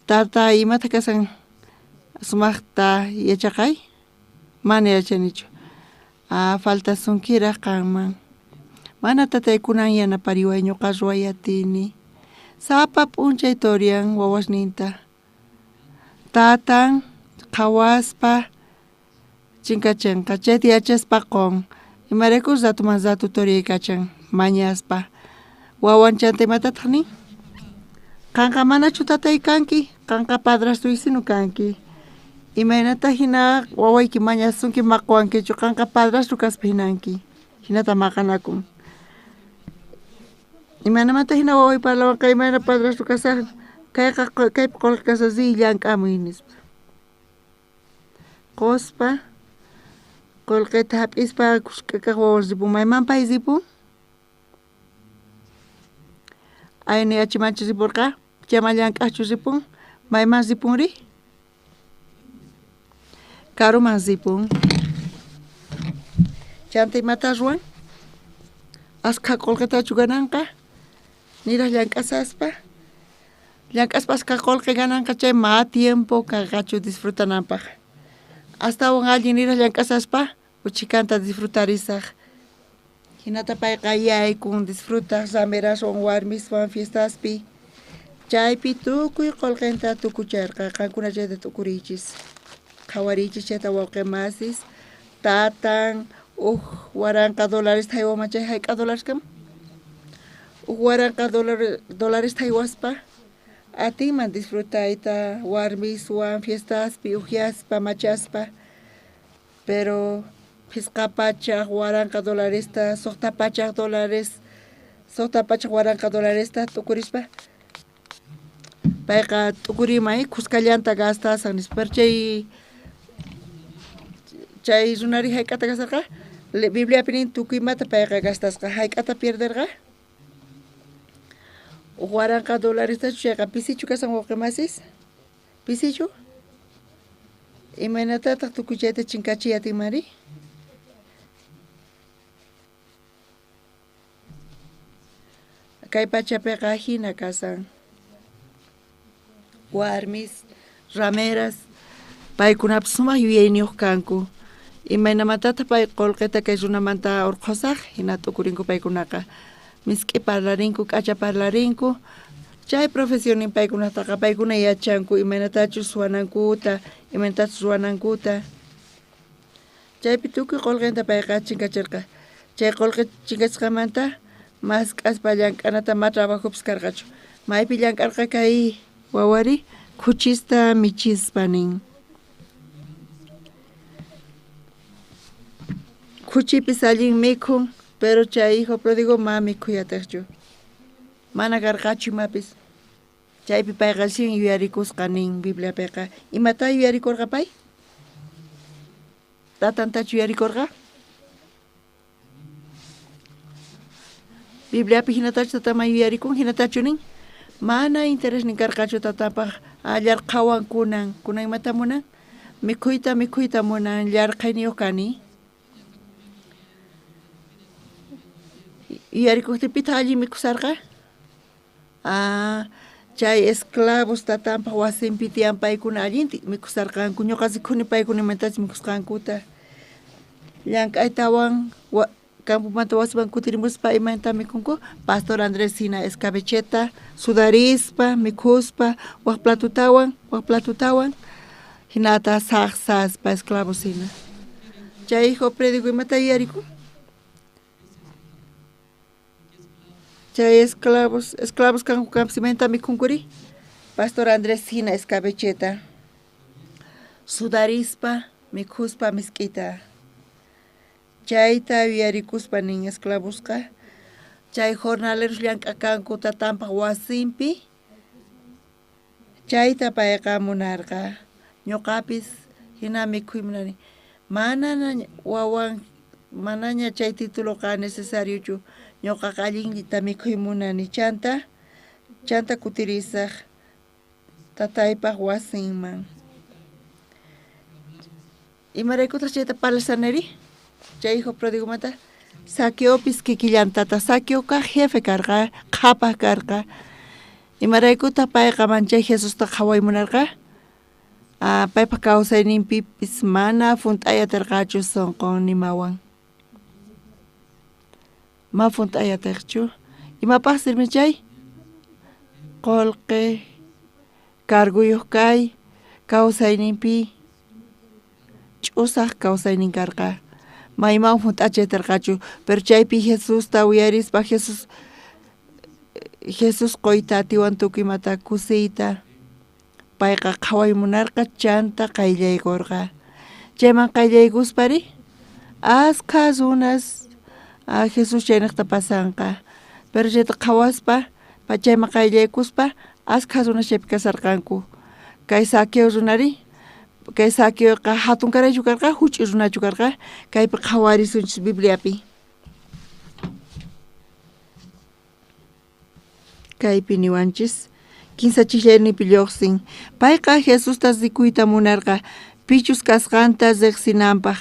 Speaker 10: Tata imata kasan sumaqta yachaqay? Mana yachanichu. Faltasunkiraq qanman. Mana tatay kunan yanapariway ñuqa ruway atini. Sapa p'unchay torian wawasninta. Tatan qhawaspa chinkachinqa chayta yachaspa qun. Imaraykus ratuman ratu toriykachan mañaspa. Wawan chanta imatataq nin? Qanqa manachu tatay kanki? Qanqa padrastro kanki. Imaynata hina wawayki mañasunki maquwankichu? Qanqa padrastro kaspa hinanki. Hinata maqanakun. Imaynamanta hina waway parlawanqa imayna padrastro kasaq? Kayqa kaypi qullqi kasaq riy llank'amuy nispa. Quspa qullqita hap'ispa kushkakaq wawan ripun. Mayman pay ripun? Ayni yachimanchu ripurqa? Chayman llank'aqchu ripun? Mayman ripunri? Karuman ripun. Chanta imata ruwan? Askha qullqitachu gananqa? Niraq llank'asaspa? Llank'aspa askha qullqi gananqa chay ma tiempo kanqachu disfrutananpaq. Astawan allin niraq llank'asaspa uchikanta disfrutarisaq. Hinata payqa yaykun disfrutaq rameraswan warmiswan fiestaspi. Chaypi tukuy qullqinta tukucharqa. Qankuna chayta t'ukuriychis. Qhawariychis chayta wawqimasis. Tatan uj waranqa dólares haywaman chay hayk'a dólares kam? Uj waranqa dólares haywaspa atinman disfrutayta warmiswan fiestaspi uhyaspa machaspa. Pero phisqa pachaq waranqa dolaresta, suqta pachaq dólares, suqta pachaq waranqa dolaresta t'ukurispa payqa t'ukurimay kuskallanta gastasan nispa. Pero chay runari hayk'ata gastarqa? Bibliapi nin tukuy imata payqa gastasqa. Hayk'ata pierderqa? Uj waranqa dolarestachu chayqa pisichu kasan wawqimasis? Pisichu? Imaynatataq tukuy chayta chinkachiy atinmanri? Kay pachapiqa hina kasan. Warmis, rameras, paykunapis sumaq yuyayniyuq kanku. Imaynamantataq pay qullqita kay runamanta urqhusaq? Hina t'ukurinku paykunaqa. Misk'i parlarinku, k'acha parlarinku. Chay profesionin paykunataqa paykuna yachanku imaynatachus suwanankuta, imaynatachus ruwanankuta. Chaypi tukuy qullqinta payqa chinkachirqa. Chay qullqi chinkachisqanmanta mask'aspa llank'anata ma trabajopis karqachu. Maypi llank'arqa kay wawari khuchista michispa nin. Khuchipis allin mikhun, pero chay hijo pródigo ma mikhuy atiqchu. Mana karqachu imapis. Chaypi payqa sin yuyarikusqa nin Bibliapiqa. Imata yuyarikurqa pay? Tatantachu yuyarikurqa? Bibliapi hinatachu tataman yuyarikun, hinatachu nin? Mana interesnin karqachu tatapaq. Llarqhawan kunan. Kunan imata munan? Mikhuyta, mikhuyta munan. Llarqhayniyuq kani. Yuyarikuqtipitaq allin mikhusarqa? Chay esclavos tatanpaq wasinpi tiyan paykuna allinta mikhusarqanku. Ñuqa rikhuni paykuna imatachus mikhusqankuta. Llank'aytawan campomanta wasiman kutirimuspa imaynata mikhunku? Pastor Andrés hina escabecheta sudarispa mikhuspa wak platutawan, wak platutawan hinata saqsaspa esclavos hina. Chay hijo pródigo imata yuyarikun? Chay esclavos, esclavos kanku kanpis imaynata mikhunkuri? Pastor Andrés hina escabecheta sudarispa mikhuspa misk'ita. Chayta yuyarikuspa nin esclavosqa chay jornaleros llank'akanku tatanpaq wasinpi. Chayta payqa munarqa. Ñuqapis hina mikhuy munani. Mana wawan manaña chay tituloqa necesariochu. Ñuqaqa allinta mikhuy munani. Chanta, chanta kutirisaq tataypaq wasinman. Imaraykutaq chayta parlasaneri? Chay hijo pródigomanta Saqueopis kikillantata. Saqueoqa jefe karqa, qhapaq karqa. Imaraykutaq payqa manchay Jesusta qhaway munarqa? Paypaq kawsayninpipis mana hunt'ay atirqachu sunqun nimawan. Ma hunt'ay atiqchu. Imapaq sirmi chay? Qullqi, carguyuq kay, kawsayninpi ch'usaq kawsaynin karqa. Mayman hunt'achay atirqachu, pero chaypi Jesusta uyarispa Jesús Jesús quyta atiwan tukuy imata kusiyta. Payqa qhaway munarqa chanta qayllaykurqa. Chayman qayllaykuspari askha runas Jesús chayniqta pasanqa. Pero chayta qhawaspa chayman qayllaykuspa askha runas chaypi kasarqanku. Kay Saqueo runari kay Saqueoqa hatunkaraychu karqa, huch'uy runachu karqa? Kaypi qhawarisunchis Bibliapi. Kaypi niwanchis kinsa chijllayninpi lluqsin. Payqa Jesusta rikuyta munarqa pichus kasqanta riqsinanpaq.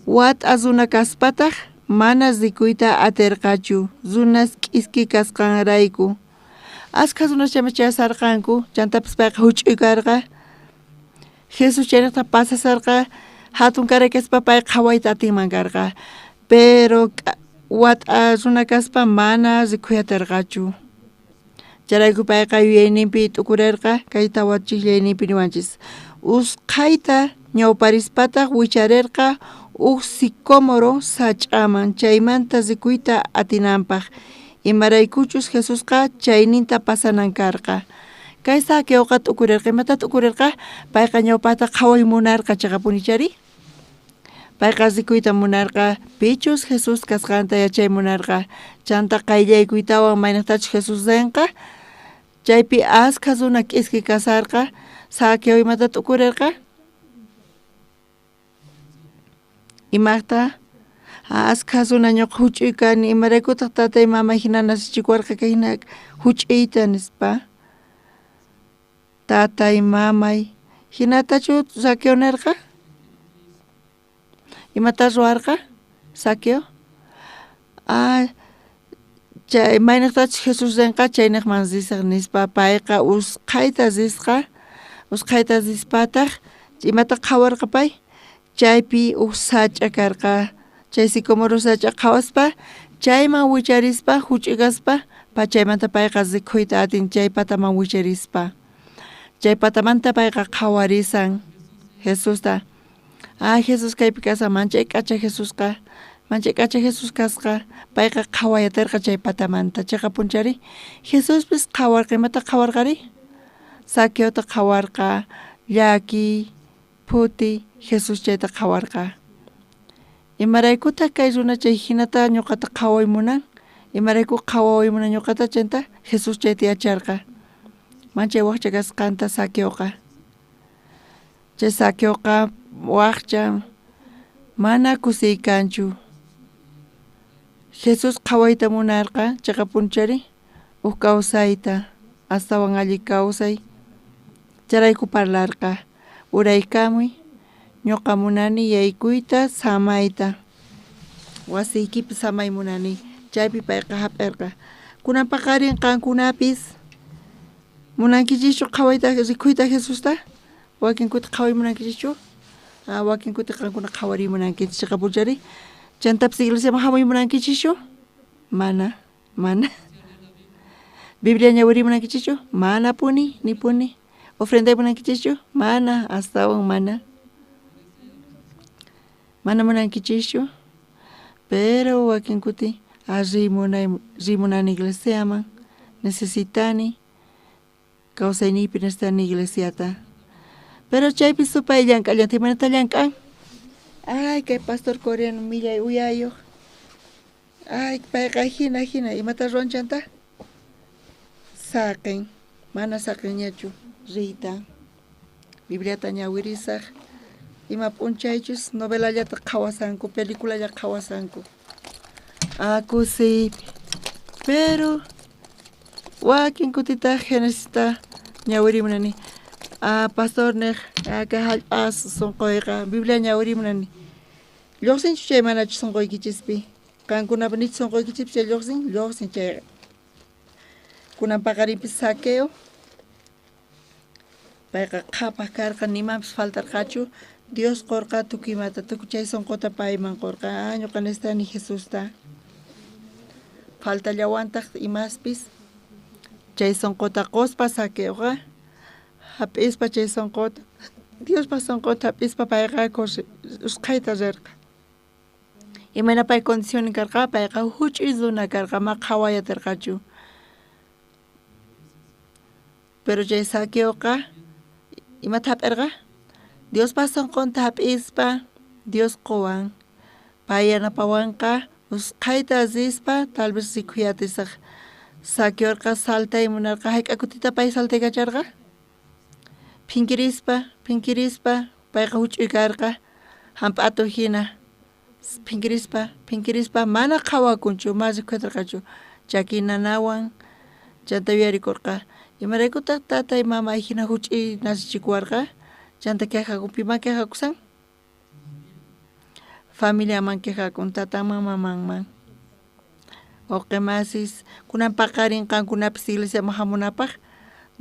Speaker 10: Wat'a runa kaspataq mana rikuyta atirqachu runas k'iski kasqanrayku. Askha runas chayman chayasarqanku, chantapis payqa huch'uy karqa. Jesús chayniqta pasasarqa hatunkaray kaspa pay qhawayta atinman karqa. Pero wat'a runa kaspa mana rikuy atirqachu. Chayrayku payqa yuyayninpi t'ukurerqa kay tawa chijllayninpi niwanchis. Usqhayta ñawparispataq wicharerqa uj sicómoro sach'aman chaymanta rikuyta atinanpaq. Imaraykuchus Jesusqa chayninta pasanan karqa. Kay Saqueoqa t'ukurerqa. Imata t'ukurerqa? Payqa ñawpaqta qhaway munarqa chaqapuni chari. Payqa rikuyta munarqa pichus Jesús kasqanta yachay munarqa. Chanta qayllaykuytawan mayniqtachus Jesús rinqa. Chaypi askha runa k'iski kasarqa. Saqueo imata t'ukurerqa? Imaqta? Askha runa ñuqa huch'uy kani. Imaraykutaq tatay mamay hina nasichikuwarqa kay hina huch'uyta nispa. Tatay mamay hinatachu Saqueo nirqa? Imata ruwarqa Zaqueo? Chay maynejtachus Jesús renqa chaynejman risaj nispa payqa usqhayta risqa, usqhayta rispataj imata qhawarqa pay? Chaypi uj sach'a karqa, chay sicómoro sach'a qhawaspa chayman wicharispa juch'uy kaspa chaymanta payqa rikhuyta atin chay pataman wicharispa. Chay patamanta payqa qhawarisan Jesusta. Ah, Jesús kaypi kasqa, manchay k'acha Jesusqa, manchay k'acha Jesús kasqa, payqa qhawayaterqa chay patamanta. Cheqapunchari Jesuspis qhawarqa, imata qhawarqari? Zaqueota qhawarqa, llakiy, phuti, Jesús chayta qhawarqa. Imaraykutaj kay runa chay jinata ñuqata qhaway munan? Imarayku qhawaway munan ñuqata chanta? Jesús chayta yacharqa. Manchay wajcha kasqanta Zaqueoqa. Chay Zaqueoqa wajcha mana kusiy kanchu. Jesús qhawayta munarqa cheqapunchari uj kawsayta, astawan alli kawsay. Chayrayku parlarqa, uraykamuy, ñuqa munani yaykuyta samayta, wasiykipi samay munani. Chaypi payqa hap'irqa. Kunan paqarin qankunapis munankichischu qhawayta rikuyta Jesusta? Wakinkuta qhaway munankichischu? Wakinkuta qankuna qhawariy munankichis cheqapunchari. Chantapis iglesiaman hamuy munankichischu? Mana, mana. Biblia ñawiriy munankichischu? Mana puni, ni puni. Ofrenday munankichischu? Mana, astawan mana. Mana munankichischu. Pero wakinkuti riy munay, riy munani iglesiaman, necesitani, kawsayniypi necesitani iglesiata. Pero chaypi supay llank'allanta, imaynata llank'an? Ay, kay pastor coreano millay uyayuq. Ay, payqa jina jina, imata ruwan chanta? Saqen, mana saqenñachu riyta. Bibliata ñawirisaj, ima p'unchaychus novelallata qhawasanku, peliculalla qhawasanku. Kusiypi. Pero wakin kutitaq Genesista ñawirimunani. Pastor nej, kay hallp'a sunquyqa, Biblia ñawirimunani. Lluqsinchu chay manachu sunquykichispi? Qankunapa nichu sunquykichispi chay lluqsin? Lluqsin chayqa. Kunan paqarinpis Zaqueo. Payqa qhapaq karqa, nimanpis faltarqachu. Dios qorqa tukuy imata, tukuy chay sunquta payman qorqa. Ñuqa necesitani Jesusta. Faltallawantaq imaspis. Chay sunquta qospa Zaqueoqa hap'ispa chay sunquta, Diospa sunquta hap'ispa payqa usqhayta rirqa. Imayna pay condicionin karqa? Payqa huch'uy runa karqa, ma qhawayatirqachu. Pero chay Zaqueoqa imata hap'irqa? Diospa sunqunta hap'ispa Dios quwan. Pay yanapawanqa usqhayta rispa tal vez rikhuyatisaq. Zaqueoqa saltay munarqa, hayk'a kutita pay saltaykacharqa? Phinkirispa, phinkirispa, payqa huch'uy karqa, hamp'atu hina. Phinkirispa, phinkirispa, mana qhawakunchu, mana rikhuyatirqachu. Chaki nanawan chanta yuyarikurqa. Imaraykutaq tatay mamay hina huch'uy nasichikuwarqa? Chanta quejakun, piman quejakusan? Familiaman quejakun, tatanman mamanman. Wawqimasis, kunan paqarin qankunapis iglesiaman hamunapaq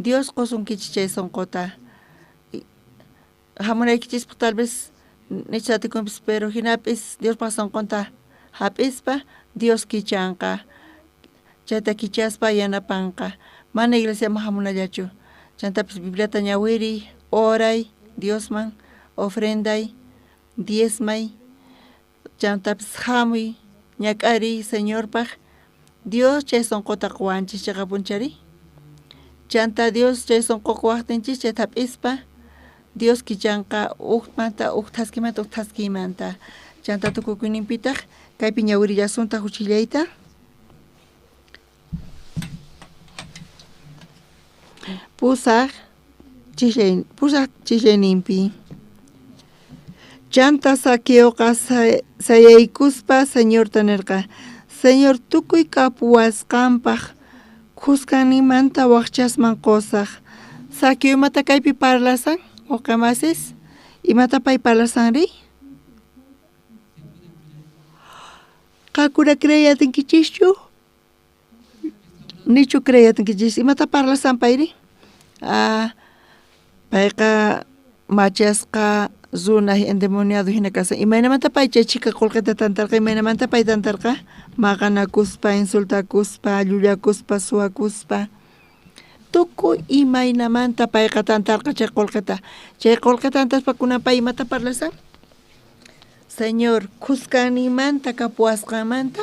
Speaker 10: Dios qusunkichis chay sunquta. Hamunaykichispaq tal vez nichatikunpis, pero hinapis Diospa sunqunta hap'ispa Dios kichanqa. Chayta kichaspa yanapanqa. Mana iglesiaman hamunallachu. Chantapis Bibliata ñawiriy, oray Diosman, ofrenday, diezmay, chantapis hamuy, ñak'ariy Señorpaq. Dios chay sunquta quwanchis cheqapunchari. Chanta Dios chay sunqu quwaqtinchis chayta hap'ispa Dios kichanqa ujmanta uj thaskimanta uj thaskimanta. Chanta tukukuyninpitaq kaypi ñawirillasunta huchillayta. Pusaq chislayninpi. Chanta Zaqueoqa sayaykuspa Señorta nirqa, Señor tukuy kapuwasqanpaq khuskanninmanta wajchasman qusaq. Zaqueo imata kaypi parlasan, wawqimasis? Imata pay parlasanri? Qankuna creey atinkichischu? Nichu creey atinkichis? Imata parlasan payri? Payqa machasqa runa endemoniado hina kasan. Imaynamanta pay chay chhika qullqita tantarqa? Imaynamanta pay tantarqa? Maqanakuspa, insultakuspa, llullakuspa, suwakuspa. Tukuy imaynamanta payqa tantarqa chay qullqita. Chay qullqita tantaspa kunan pay imata parlasan? Señor, khuskanninmanta kapuwasqanmanta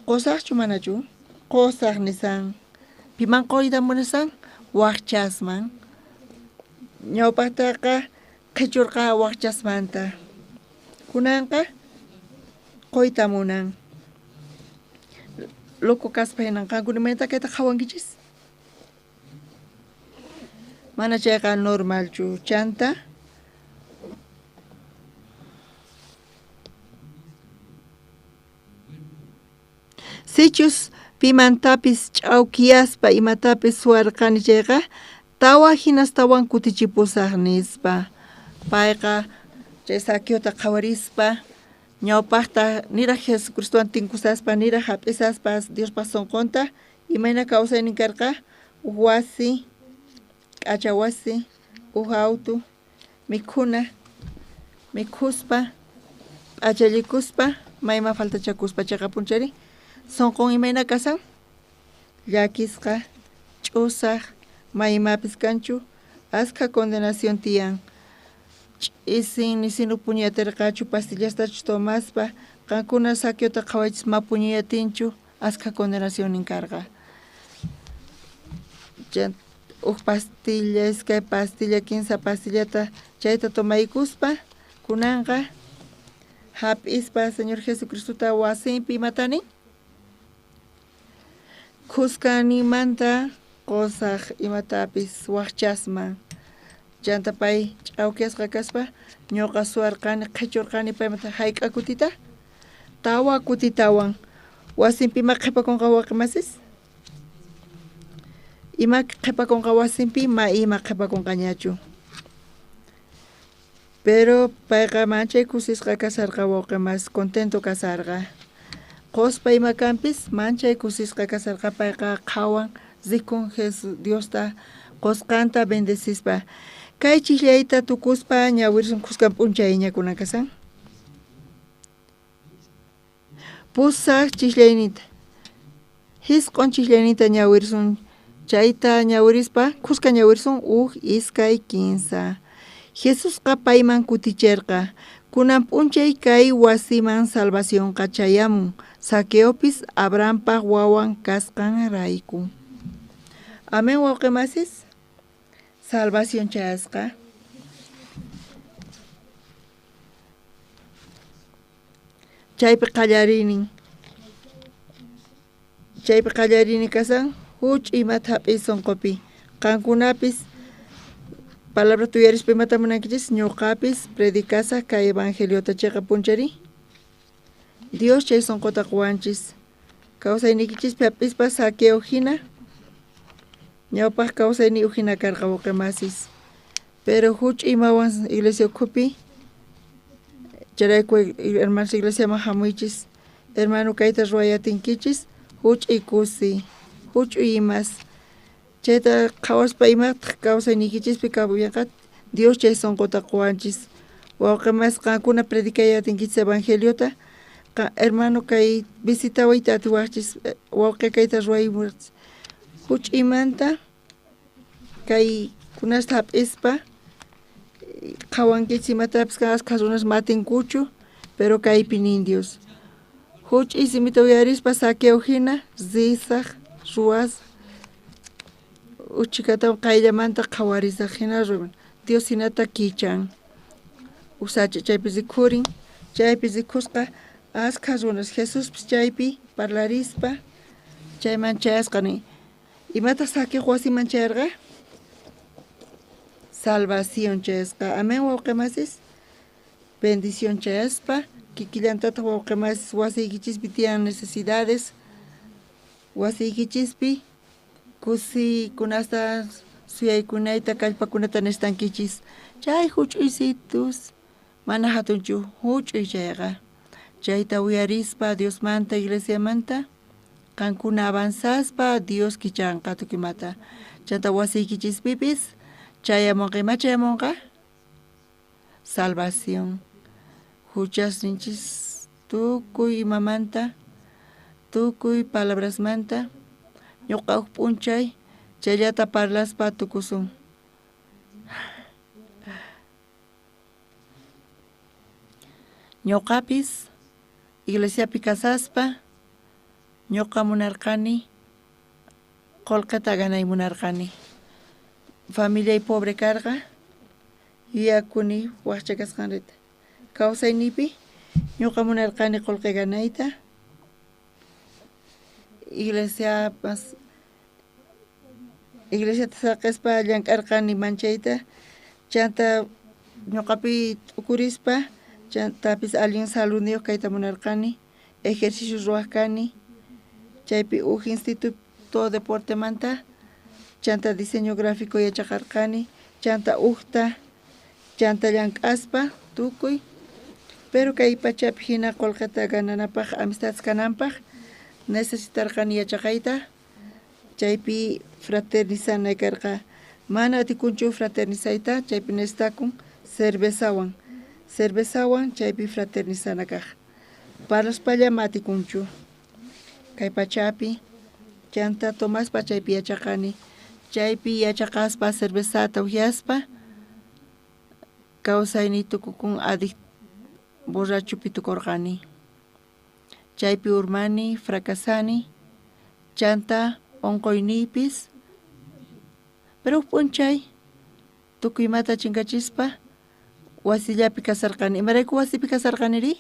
Speaker 10: qusaqchu manachu? Qusaq nisan. Piman quyta munasan? Wajchasman. Ñawpaqtaqa qhichurqa wajchasmanta. Kunanqa quyta munan. Loco kaspa hinan qankuna imaynata kayta qhawankichis? Mana chayqa normalchu. Chanta sichus pimantapis ch'awkiyaspa imatapis suwarqani chayqa tawa hinastawan kutichipusaq nispa. Payqa chay Zaqueota qhawarispa ñawpaqta niraj Jesucristowan tinkusaspa niraj hap'isaspa Diospa sunqunta imayna kawsaynin karqa? Uj wasi, k'acha wasi, uj auto, mikhuna, mikhuspa, p'achallikuspa, mayman faltachakuspa chayqa punchari sunqun imayna kasan? Llakisqa, ch'usaq, maymapis kanchu, askha condenación tiyan. Ch'isin nisinu puñuyatirqachu pastillastachu tomaspa, qankuna Zaqueota qhawaychis ma puñuyatinchu, askha condenacionnin karqa. Uj pastilla, iskay pastilla, kinsa pastillata chayta tomaykuspa, kunanqa hap'ispa Señor Jesucristota wasinpi imata nin? Khuskanninmanta qusaq imatapis wajchasman. Chanta pay ch'awkiyasqa kaspa ñuqa suwarqani qhichurqani paymanta hayk'a kutita? Tawa kutitawan. Wasinpi ima qhipakunqa wawqimasis? Ima qhipakunqa wasinpi? Ma ima qhipakunqañachu. Pero payqa manchay kusisqa kasarqa wawqimas, contento kasarqa. Quspa ima kanpis manchay kusisqa kasarqa payqa qhawan rikun Jesús Diosta qusqanta bendecispa. Kay chiqllayta tukuspa ñawirisun khuskan p'unchayña kunan kasan. Pusaq chiqllayninta, jisq'un chiqllayninta ñawirisun. Chayta ñawirispa khuska ñawirisun uj, iskay, kinsa. Jesusqa payman kuticherqa. Kunan p'unchay kay wasiman salvacionqa chayamun. Zaqueopis Abrahampaq wawan kasqanrayku. Amén wawqimasis. Salvación chayasqa. Chaypi qallarinin. Chaypi qallarini kasan huch'uy imata hap'iy sunqupi. Qankunapis palabra tuyarispa imata munankichis ñuqapis predicasaq kay evangeliota chayqa punchari. Dios chay sunquta quwanchis. Kawsayniykichispi hap'ispa Zaqueo hina ñawpaq kawsayniyuq hina karqa wawqimasis. Pero huch'uy imawan iglesia ukhupi chayrayku hermanos iglesiaman hamuychis. Hermano kayta ruwayatinkichis huch'uy kusi, huch'uy imas. Chayta qhawaspa imataq kawsayniykichispi kawyanqa Dios chay sunquta quwanchis. Wawqimas qankuna predicayatinkichis evangeliota. Hermano kay visitawayta atiwaqchis wawqi kayta ruwaymuwaqchis. Huch'uymanta kay kunasta hap'ispa qhawankichis imatapis askha runas matinkuchu, pero kaypi nin Dios. Huch'uy simita uyarispa Zaqueo hina risaq ruwasaq uchikatawan qayllamanta qhawarisaq hina ruwan. Dios hinata kichan. Usacha chaypi rikhurin, chaypi rikhusqa askha runas Jesuspis chaypi parlarispa chayman chayasqa nin. Imata Zaqueo wasiman chayarqa? Salvación chayasqa. Amén wawqimasis. Bendición chayaspa kikillantataq wawqimasis wasiykichispi tiyan necesidades wasiykichispi kusikunasta suyaykunayta kallpakunata necesitankichis. Chay huch'uysitus mana hatunchu huch'uy chayqa. Chayta uyarispa Diosmanta, iglesiamanta, qankuna avanzaspa Dios kichanqa tukuymata. Chanta wasiykichispipis chayamonqa. Ima chayamonqa? Salvación. Juchasninchis tukuy imamanta, tukuy palabrasmanta, ñuqa huk p'unchay chayllata parlaspa tukusun. Ñuqapis iglesiapi kasaspa ñuqa munarqani qullqita ganay munarqani. Familiay pobre karqa, yuyakuni waqcha kasqanrita. Kawsayniypi ñuqa munarqani qullqi ganayta. Iglesiapas iglesiata saqispa llank'arqani manchayta, chanta ñuqapi t'ukurispa chantapis allin saludniyuq kayta munarqani, ejercicio ruwaq kani, chaypi huk instituto deportemanta chanta diseño gráfico yachaqarqani, chanta hukta chanta llank'aspa tukuy, pero kay pachapi hina qullqita gananapaq amistades kananpaq necesitarqani yachaqayta, chaypi fraternizanay karqa. Mana atikunchu fraternizayta, chaypi necesitakun cervezawan, cervezawan chaypi fraternizana kaq. Parlaspalla ma atikunchu kay pachapi, chanta tomaspa chaypi yachaqani, chaypi yachaqaspa cervezata uhyaspa kawsayniy tukukun adict borrachupi tukurqani. Chaypi urmani, fracasani, chanta unquyniypis, pero huk p'unchay tukuy imata chinkachispa wasillapi kasarqani. Imarayku wasipi kasarqaniri?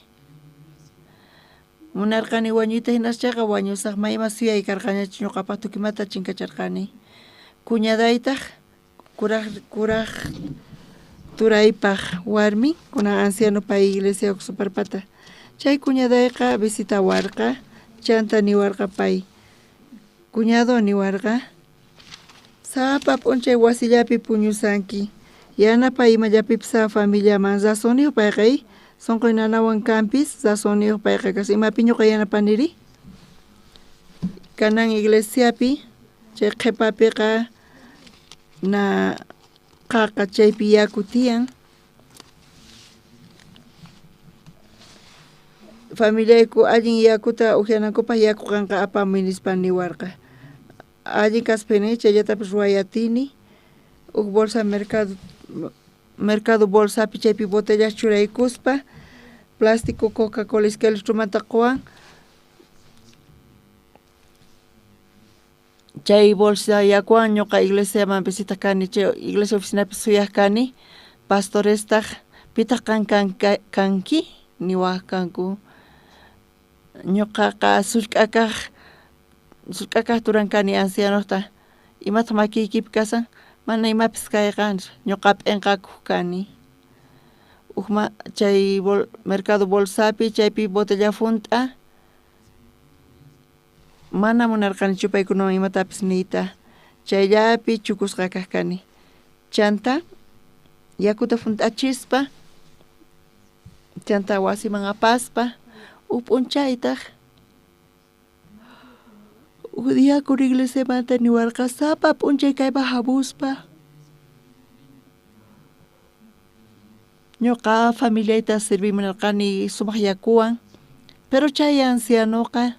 Speaker 10: Munarqani wañuyta hinas chayqa wañusaq, ma ima suyay karqañachu ñuqapaq tukuy imata chinkacharqani. Cuñadaytaq kuraq kuraq turaypaq warmi, kunan anciano pay iglesia Uqsuparpata. Chay cuñadayqa visitawarqa, chanta niwarqa pay, cuñado niwarqa, sapa p'unchay wasillapi puñusanki, yanapay imallapipis familiaman razonniyuq payqa sunquy nanawan kanpis razonniyuq payqa kashan. Imapi ñuqa yanapaniri? Kanan iglesiapi chay qhipapiqa na qaqa chaypi yaku tiyan. Familiayku allin yakuta uhyanankupaq yaku qanqa apamuy nispa niwarqa. Allin kaspini chayllatapis ruway atini, huk bolsa mercado mercado bolsapi chaypi botellas churaykuspa plástico Coca-Cola iskay litromanta quwan, chay bolsa yakuwan ñuqa iglesiaman visitaq kani, chay iglesia oficinapi suyaq kani, pastorestaq pitaq qan kanki niwaq kanku. Ñuqaqa sullk'akaq sullk'akaq turan kani ancianoqta, imataq makiykipi kasan? Mana imapis kayqa, ñuqa p'inqakuq kani. Huk chay mercado bolsapi chaypi botella hunt'a, mana munarqanichu paykunawan imatapis niyta, chayllapi chukusqa kaq kani. Chanta yakuta hunt'achispa, chanta wasiman apaspa, huk p'unchaytaq huk diácono iglesiamanta niwarqa sapa p'unchay kaypa hamuspa ñuqa familiayta serviy munarqani sumaq yakuwan, pero chay ancianoqa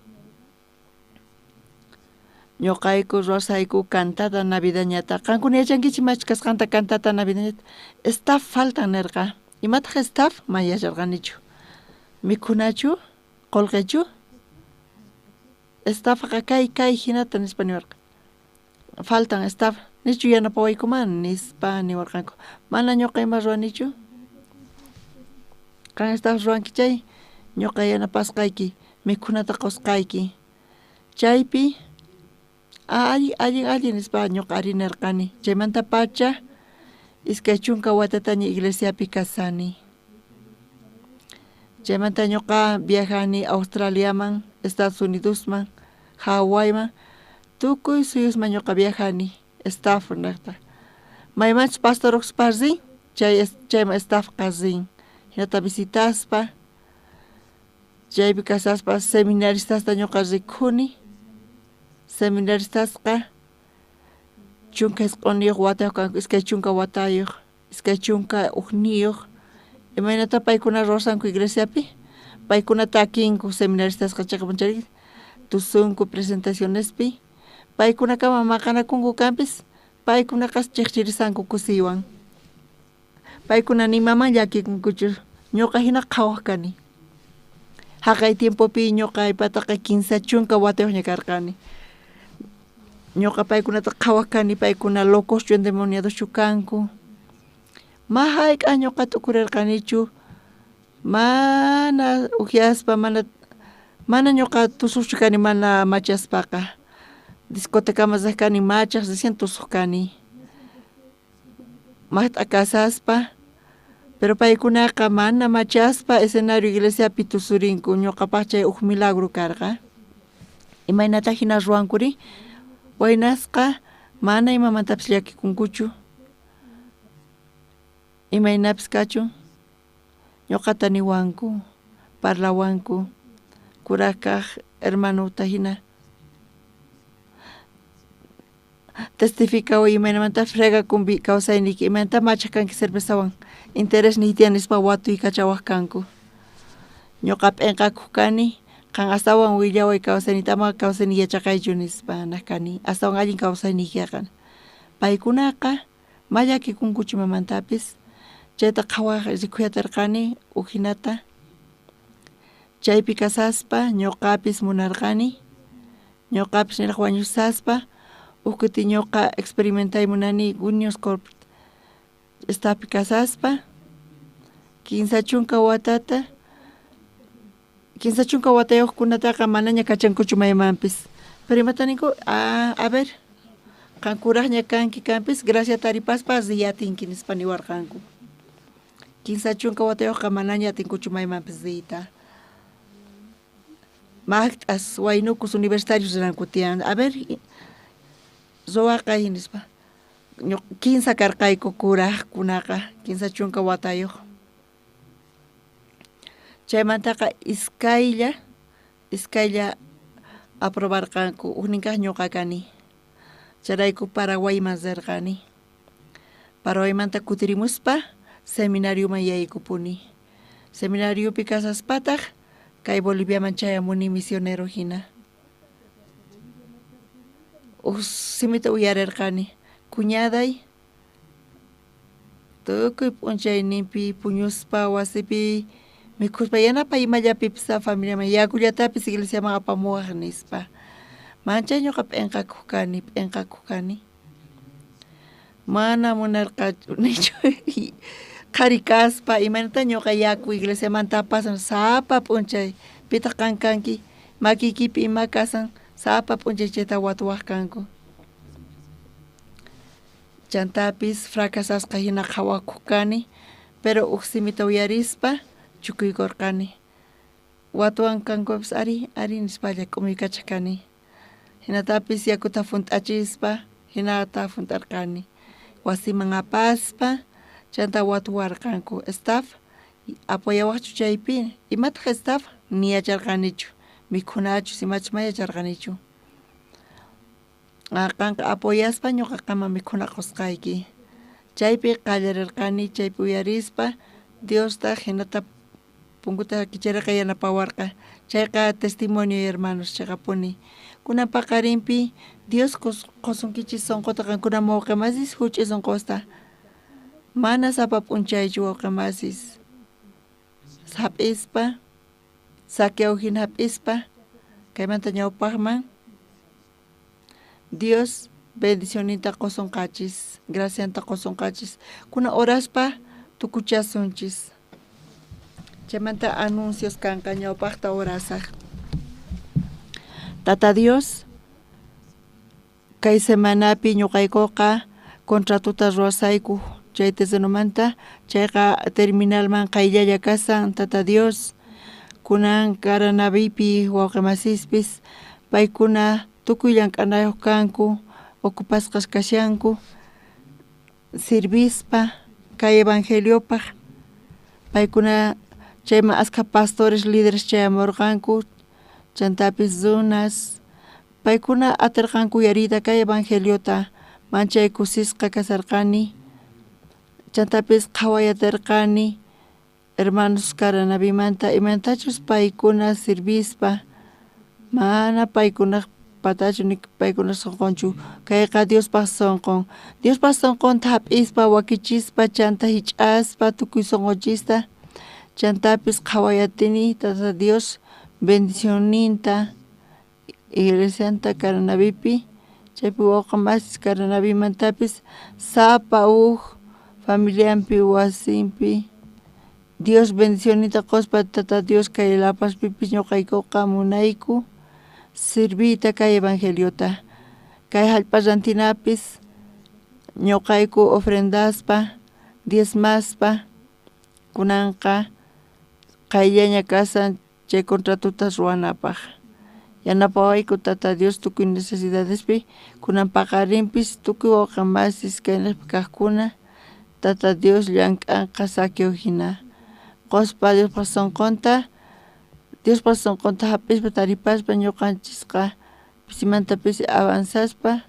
Speaker 10: ñuqayku ruwasayku cantata navideñata. Qankuna yachankichik imachus kasqanta cantata navideñata. Staff faltan nirqa. Imataq staff? Mana yacharqanichu. Mikhunachu? Qullqichu? Staffqa kay kay hinata nispa niwarqa. Faltan staff, nichu yanapawaykuman nispa niwarqanku. Mana ñuqa ima ruwanichu. Qan staff ruwanki chay, ñuqa yanapasqayki, mikhunata qusqayki. Chaypi allin allin allin nispa ñuqa ari nirqani. Chaymanta pacha 20 watataña iglesiapi kasani. Chaymanta ñuqa viajani Australiaman, Estados Unidosman, Hawaiiman, tukuy suyusman ñuqa viajani staff niqta. Maymanchus pastor uqspa rin, chay chayman staffqa rin. Hinata visitaspa Chaypi kasaspa seminaristasta ñuqa rikhuni. Seminaristasqa 19 watayuq kanku, 20 watayuq, 21. Imaynata paykuna ruwasanku iglesiapi? Paykuna takinku seminaristasqa chayqa tusunku presentacionespi. Paykunakama maqanakunku kanpis, paykunaqa chiqchirisanku kusiywan. Paykuna ni maman llakikunkuchu, ñuqa hina qhawaq kani. Haqay tiempopi ñuqaypataqa 30 watayuqña karqani. Ñuqa paykunata qhawaq kani, paykuna locoschu endemoniadoschu kanku. Ma hayk'aq ñuqa t'ukurirqanichu, mana ukyaspa, mana ñuqa tusuqchu kani, mana machaspaqa. Discotecama riq kani machaq, recién tusuq kani. Maqt'a kasaspa, pero paykunaqa mana machaspa escenario iglesiapi tusurinku, ñuqapaq chay uj milagro karqa. Imaynata hina ruwankuri? Waynasqa mana imamantapis llakikunkuchu. Imaynapis kachun, ñuqata niwanku, parlawanku, kurakaq hermanuta hina. Testificaway imaynamanta fregakunpi kawsayniyki, imaynata machaq kanki cervezawan, interés niytiyan nispa watuykachawaq kanku. Ñuqa p'inqakuq kani, qan astawan willaway kawsayniyta, ama kawsayniy yachaqaychu nispa naq kani, astawan allin kawsayniykiqa. Paykunaqa ma llakikunkuchu imamantapis, chayta qhawaq rikuyatarqani ujinata. Chaypi kasaspa ñuqapis munarqani, ñuqapis niraq wañusaspa, uj kuti ñuqa experimentay munani Gunios Corp estapi kasaspa, 30 watata, 30 watayuqkunataqa manaña kachankuchu maymanpis. Pero imata ninku, a ver, qan kuraqña kanki kanpis, gracia taripaspa riyatinki nispa niwarqanku. 30 watayuqqa manaña atinkuchu maymanpis riyta. Maqt'as waynukus universitarios riranku tiyan. A ver, ruwaqay nispa. 15 karqayku kuraqkunaqa, 30 watayuq. Chaymantaqa iskaylla aprobarqanku, ujninkaq ñuqa kani. Chayrayku Paraguayman rirqani. Paraguaymanta kutirimuspa seminarioman yaykupuni. Seminariopi kasaspataq kay Boliviaman chayamuni misionero hina. Uj simita uyarirqani, cuñaday tukuy p'unchayninpi puñuspa wasipi mikhuspa yanapay imallapipis familiaman yakullatapis iglesiaman apamuwaq nispa. Manchay ñuqa p'inqakuq kani, p'inqakuq kani. Mana munarqanichu qhari kaspa imaynata ñuqa yaku iglesiamanta apasan sapa p'unchay, pitaq qan kanki, makiykipi ima kasan, sapa p'unchay chayta watuwaq kanku. Chantapis fracasasqa hina qhawakuq kani, pero uj simita uyarispa chukuykurqani. Watuwan kankupis ari, ari nispalla k'umuykachaq kani. Hinatapis yakuta hunt'achispa, hinata hunt'arqani. Wasiman apaspa, chanta watuwarqanku. Staff, apoyawaqchu chaypi? Imataq staff? Ni yacharqanichu. Mikhunachus, imachus ma yacharqanichu. Qanqa apoyaspa ñuqa qanman mikhuna qusqayki. Chaypi qallarirqani, chaypi uyarispa, Diostaq hinata punkuta kicharirqa yanapawarqa. Chayqa testimonio hermanos chayqapuni. Kunan paqarinpi Dios qusunkichis sunquta qankuna wawqimasis huch'uy sunqusta. Mana sapa p'unchaychu wawqimasis. Hap'ispa, Zaqueo hina hap'ispa, kaymanta ñawpaqman Dios bendicioninta qusunqachis, gracianta qusunqachis. Kuna oraspa tukuchasunchis. Chaymanta anuncios kanqa ñawpaqta orasaq. Tata Dios, kay semanapi ñuqaykuqa contratota ruwasayku chay terrenomanta, chayqa terminalman qayllalla kasan, Tata Dios. Kunan Caranavipi wawqimasispis paykuna tukuy llank'anayuq kanku, ocupasqas kashanku, sirvispa kay evangeliopaq, paykuna Chayman askha pastores líderes chayamurqanku, chantapis runas, paykuna atirqanku uyariyta kay evangeliota, manchay kusisqa kasarqani, chantapis qhawayatirqani hermanos Caranavimanta imaynatachus paykuna sirvispa, mana paykunaj patachu ni paykunaj sunqunchu, kayqa Diospaj sunqun, Diospaj sunqunta hap'ispa wakichispa chanta hich'aspa tukuy sunqunchista, chantapis qhawayatini Tata Dios bendicionninta iglesianta Caranavipi, chaypi wawqa masis Caranavimantapis sapa uj familianpi wasinpi Dios bendicionninta quspa Tata Dios kay La Pazpipis ñuqaykuqa munayku sirviyta kay evangeliota, kay jallp'a rantinapis ñuqayku ofrendaspa diezmaspa kunanqa qayllaña kasan chay contratota ruwanapaj, yanapawayku Tata Dios tukuy necesidadespi kunan paqarinpis tukuy wawqi masis kaynejpi kajkuna Tata Dios llank'anqa Zaqueo jina, quspa Diospaj sunqunta, Diospaj sunqunta hap'ispa taripaspa ñuqanchisqa pisimanta pisi avanzaspa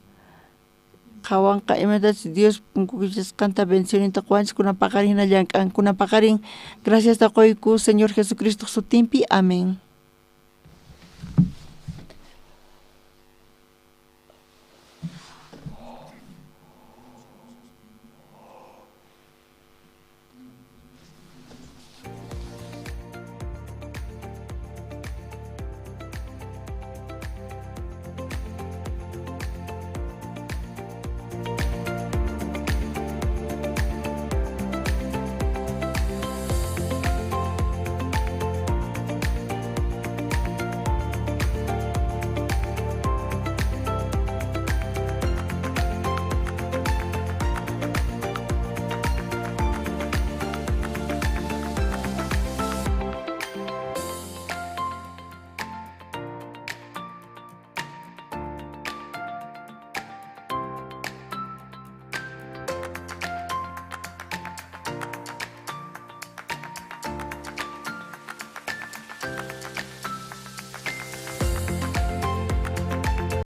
Speaker 10: qhawanqa imatachus Dios punku kichasqanta bendicionninta quwanchis kunan paqarin jina llank'an, kunan paqarin graciasta quyku Señor Jesucristo sutinpi, amén.